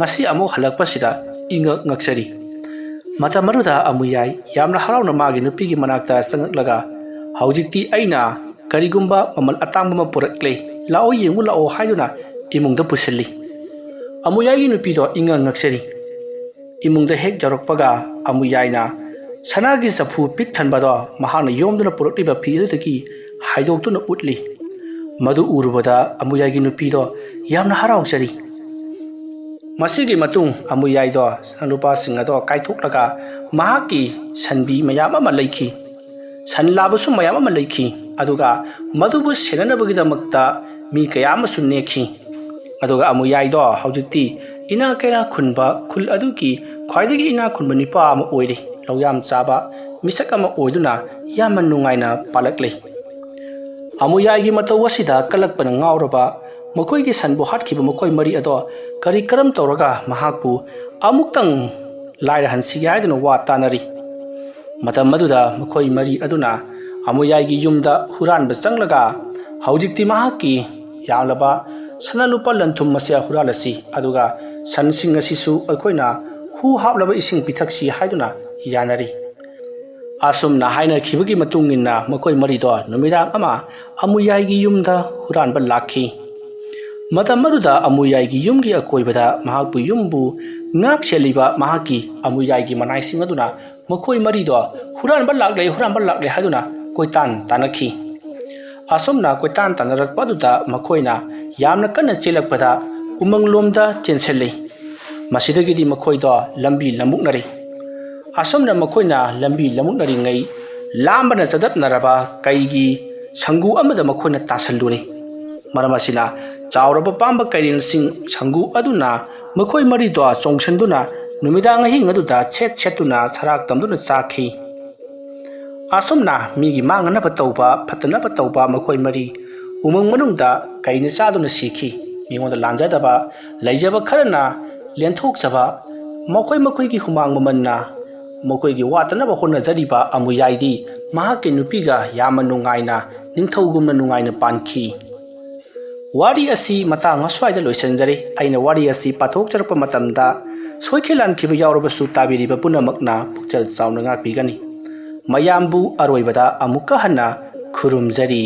ꯉꯁꯤ ꯑꯃꯨꯛ ꯍꯜꯂꯛꯄꯁꯤꯗ ꯏꯉꯛ ꯉꯛꯆꯔꯤ꯫ ꯃꯇꯝ ꯑꯗꯨꯗ ꯑꯃꯨꯌꯥꯏ ꯌꯥꯝꯅ ꯍꯔꯥꯎꯅ ꯃꯥꯒꯤ ꯅꯨꯄꯤꯒꯤ ꯃꯅꯥꯛꯇ ꯆꯪꯉꯛꯂꯒ, "ꯍꯧꯖꯤꯛꯇꯤ ꯑꯩꯅ ꯀꯔꯤꯒꯨꯝꯕ ꯃꯃꯜ ꯑꯇꯥꯡꯕ ꯑꯃ ꯄꯨꯔꯛꯂꯦ, ꯂꯥꯛꯑꯣ ꯌꯦꯡꯉꯨ ꯂꯥꯛꯑꯣ" ꯍꯥꯏꯗꯨꯅ ꯏꯃꯨꯡꯗ ꯄꯨꯁꯤꯜꯂꯤ꯫ ꯑꯃꯨꯌꯥꯏꯒꯤ ꯅꯨꯄꯤꯗꯣ ꯏꯉꯛ ꯉꯛꯆꯔꯤ꯫ ꯏꯃꯨꯡꯗ ꯍꯦꯛ ꯌꯧꯔꯛꯄꯒ ꯑꯃꯨꯌꯥꯏꯅ ꯁꯅꯥꯒꯤ ꯆꯐꯨ ꯄꯤꯛ ꯊꯟꯕꯗꯣ ꯃꯍꯥꯛꯅ ꯌꯣꯝꯗꯨꯅ ꯄꯨꯔꯛꯂꯤꯕ ꯐꯤ ꯑꯗꯨꯗꯒꯤ ꯍꯥꯏꯗꯣꯛꯇꯨꯅ ꯎꯠꯂꯤ꯫ ꯃꯗꯨ ꯎꯔꯨꯕꯗ ꯑꯃꯨꯌꯥꯏꯒꯤ ꯅꯨꯄꯤꯗꯣ ꯌꯥꯝꯅ ꯍꯔꯥꯎꯖꯔꯤ꯫ ꯃꯁꯤꯒꯤ ꯃꯇꯨꯡ ꯑꯃꯨꯌꯥꯏꯗꯣ ꯁꯅꯥ ꯂꯨꯄꯥꯁꯤꯡ ꯑꯗꯣ ꯀꯥꯏꯊꯣꯛꯂꯒ ꯃꯍꯥꯛꯀꯤ ꯁꯟꯕꯤ ꯃꯌꯥꯝ ꯑꯃ ꯂꯩꯈꯤ꯫ ꯁꯟ ꯂꯥꯕꯁꯨ ꯃꯌꯥꯝ ꯑꯃ ꯂꯩꯈꯤ, ꯑꯗꯨꯒ ꯃꯗꯨꯕꯨ ꯁꯦꯟꯅꯅꯕꯒꯤꯗꯃꯛꯇ ꯃꯤ ꯀꯌꯥ ꯑꯃꯁꯨ ꯅꯦꯛꯈꯤ꯫ ꯑꯗꯨꯒ ꯑꯃꯨꯌꯥꯏꯗꯣ ꯍꯧꯖꯤꯛꯇꯤ ꯏꯅꯥ ꯀꯩꯔꯥ ꯈꯨꯟꯕ ꯈꯨꯜ ꯑꯗꯨꯒꯤ ꯈ꯭ꯋꯥꯏꯗꯒꯤ ꯏꯅꯥ ꯈꯨꯟꯕ ꯅꯨꯄꯥ ꯑꯃ ꯑꯣꯏꯔꯦ꯫ ꯂꯧꯌꯥꯝ ꯆꯥꯕ ꯃꯤꯁꯛ ꯑꯃ ꯑꯣꯏꯗꯨꯅ ꯌꯥꯝꯅ ꯅꯨꯡꯉꯥꯏꯅ ꯄꯥꯜꯂꯛꯂꯦ꯫ ꯑꯃꯨꯌꯥꯏꯒꯤ ꯃꯇꯧ ꯑꯁꯤꯗ ꯀꯜꯂꯛꯄꯅ ꯉꯥꯎꯔꯕ ꯃꯈꯣꯏꯒꯤ ꯁꯟꯕꯨ ꯍꯥꯠꯈꯤꯕ ꯃꯈꯣꯏ ꯃꯔꯤ ꯑꯗꯣ ꯀꯔꯤ ꯀꯔꯝ ꯇꯧꯔꯒ ꯃꯍꯥꯛꯄꯨ ꯑꯃꯨꯛꯇꯪ ꯂꯥꯏꯔꯍꯟꯁꯤꯒꯦ ꯍꯥꯏꯗꯨꯅ ꯋꯥ ꯇꯥꯅꯔꯤ꯫ ꯃꯇꯝ ꯑꯗꯨꯗ ꯃꯈꯣꯏ ꯃꯔꯤ ꯑꯗꯨꯅ ꯑꯃꯨꯌꯥꯏꯒꯤ ꯌꯨꯝꯗ ꯍꯨꯔꯥꯟꯕ ꯆꯪꯂꯒ, "ꯍꯧꯖꯤꯛꯇꯤ ꯃꯍꯥꯛꯀꯤ ꯌꯥꯝꯂꯕ ꯁꯅꯥ ꯂꯨꯄꯥ ꯂꯟ ꯊꯨꯝ ꯑꯁꯤ ꯍꯨꯔꯥꯜꯂꯁꯤ, ꯑꯗꯨꯒ ꯁꯟꯁꯤꯡ ꯑꯁꯤꯁꯨ ꯑꯩꯈꯣꯏꯅ ꯍꯨ ꯍꯥꯞꯂꯕ ꯏꯁꯤꯡ ꯄꯤꯊꯛꯁꯤ" ꯍꯥꯏꯗꯨꯅ ꯌꯥꯅꯔꯤ꯫ ꯑꯁꯨꯝꯅ ꯍꯥꯏꯅꯈꯤꯕꯒꯤ ꯃꯇꯨꯡ ꯏꯟꯅ ꯃꯈꯣꯏ ꯃꯔꯤꯗꯣ ꯅꯨꯃꯤꯗꯥꯡ ꯑꯃ ꯑꯃꯨꯌꯥꯏꯒꯤ ꯌꯨꯝꯗ ꯍꯨꯔꯥꯟꯕ ꯂꯥꯛꯈꯤ꯫ ꯃꯇꯝ ꯑꯗꯨꯗ ꯑꯃꯨꯌꯥꯏꯒꯤ ꯌꯨꯝꯒꯤ ꯑꯀꯣꯏꯕꯗ ꯃꯍꯥꯛꯄꯨ ꯌꯨꯝꯕꯨ ꯉꯥꯛ ꯁꯦꯜꯂꯤꯕ ꯃꯍꯥꯛꯀꯤ ꯑꯃꯨꯌꯥꯏꯒꯤ ꯃꯅꯥꯏꯁꯤꯡ ꯑꯗꯨꯅ ꯃꯈꯣꯏ ꯃꯔꯤꯗꯣ "ꯍꯨꯔꯥꯟꯕ ꯂꯥꯛꯂꯦ, ꯍꯨꯔꯥꯟꯕ ꯂꯥꯛꯂꯦ" ꯍꯥꯏꯗꯨꯅ ꯀꯣꯏꯇꯥꯟ ꯇꯥꯟꯅꯈꯤ꯫ ꯑꯁꯨꯝꯅ ꯀꯣꯏꯇꯥꯟ ꯇꯥꯟꯅꯔꯛꯄ ꯑꯗꯨꯗ ꯃꯈꯣꯏꯅ ꯌꯥꯝꯅ ꯀꯟꯅ ꯆꯦꯜꯂꯛꯄꯗ ꯎꯃꯪꯂꯣꯝꯗ ꯆꯦꯟꯁꯤꯜꯂꯤ꯫ ꯃꯁꯤꯗꯒꯤꯗꯤ ꯃꯈꯣꯏꯗꯣ ꯂꯝꯕꯤ ꯂꯝꯃꯨꯛꯅꯔꯤ꯫ ꯑꯁꯨꯝꯅ ꯃꯈꯣꯏꯅ ꯂꯝꯕꯤ ꯂꯝꯃꯨꯛꯅꯔꯤꯉꯩ ꯂꯥꯝꯕꯅ ꯆꯗꯠꯅꯔꯕ ꯀꯩꯒꯤ ꯁꯪꯒꯨ ꯑꯃꯗ ꯃꯈꯣꯏꯅ ꯇꯥꯁꯜꯂꯨꯔꯦ꯫ ꯃꯔꯝ ꯑꯁꯤꯅ ꯆꯥꯎꯔꯕ ꯄꯥꯝꯕ ꯀꯩꯔꯦꯜꯁꯤꯡ ꯁꯪꯒꯨ ꯑꯗꯨꯅ ꯃꯈꯣꯏ ꯃꯔꯤꯗꯣ ꯆꯣꯡꯁꯤꯟꯗꯨꯅ ꯅꯨꯃꯤꯗꯥꯡ ꯑꯍꯤꯡ ꯑꯗꯨꯗ ꯁꯦꯠ ꯁꯦꯠꯇꯨꯅ ꯁꯔꯥꯛ ꯇꯝꯗꯨꯅ ꯆꯥꯈꯤ꯫ ꯑꯁꯨꯝꯅ ꯃꯤꯒꯤ ꯃꯥꯡꯅꯅꯕ ꯇꯧꯕ, ꯐꯠꯇꯅꯕ ꯇꯧꯕ ꯃꯈꯣꯏ ꯃꯔꯤ ꯎꯃꯪ ꯃꯅꯨꯡꯗ ꯀꯩꯅ ꯆꯥꯗꯨꯅ ꯁꯤꯈꯤ꯫ ꯃꯤꯉꯣꯟꯗ ꯂꯥꯟꯖꯗꯕ, ꯂꯩꯖꯕ ꯈꯔꯅ ꯂꯦꯟꯊꯣꯛꯆꯕ, ꯃꯈꯣꯏ ꯃꯈꯣꯏꯒꯤ ꯍꯨꯃꯥꯡ ꯃꯃꯜꯅ ꯃꯈꯣꯏꯒꯤ ꯋꯥꯠꯇꯅꯕ ꯍꯣꯠꯅꯖꯔꯤꯕ ꯑꯃꯨꯌꯥꯏꯗꯤ ꯃꯍꯥꯛꯀꯤ ꯅꯨꯄꯤꯒ ꯌꯥꯝꯅ ꯅꯨꯡꯉꯥꯏꯅ, ꯅꯤꯡꯊꯧꯒꯨꯝꯅ ꯅꯨꯡꯉꯥꯏꯅ ꯄꯥꯟꯈꯤ꯫ ꯋꯥꯔꯤ ꯑꯁꯤ ꯃꯇꯥꯡ ꯑꯁ꯭ꯋꯥꯏꯗ ꯂꯣꯏꯁꯤꯟꯖꯔꯦ꯫ ꯑꯩꯅ ꯋꯥꯔꯤ ꯑꯁꯤ ꯄꯥꯊꯣꯛꯆꯔꯛꯄ ꯃꯇꯝꯗ ꯁꯣꯏꯈꯤ ꯂꯥꯟꯈꯤꯕ ꯌꯥꯎꯔꯕꯁꯨ ꯇꯥꯕꯤꯔꯤꯕ ꯄꯨꯝꯅꯃꯛꯅ ꯄꯨꯛꯆꯦꯜ ꯆꯥꯎꯅ ꯉꯥꯛꯄꯤꯒꯅꯤ꯫ ꯃꯌꯥꯝꯕꯨ ꯑꯔꯣꯏꯕꯗ ꯑꯃꯨꯛꯀ ꯍꯟꯅ ꯈꯨꯔꯨꯝꯖꯔꯤ꯫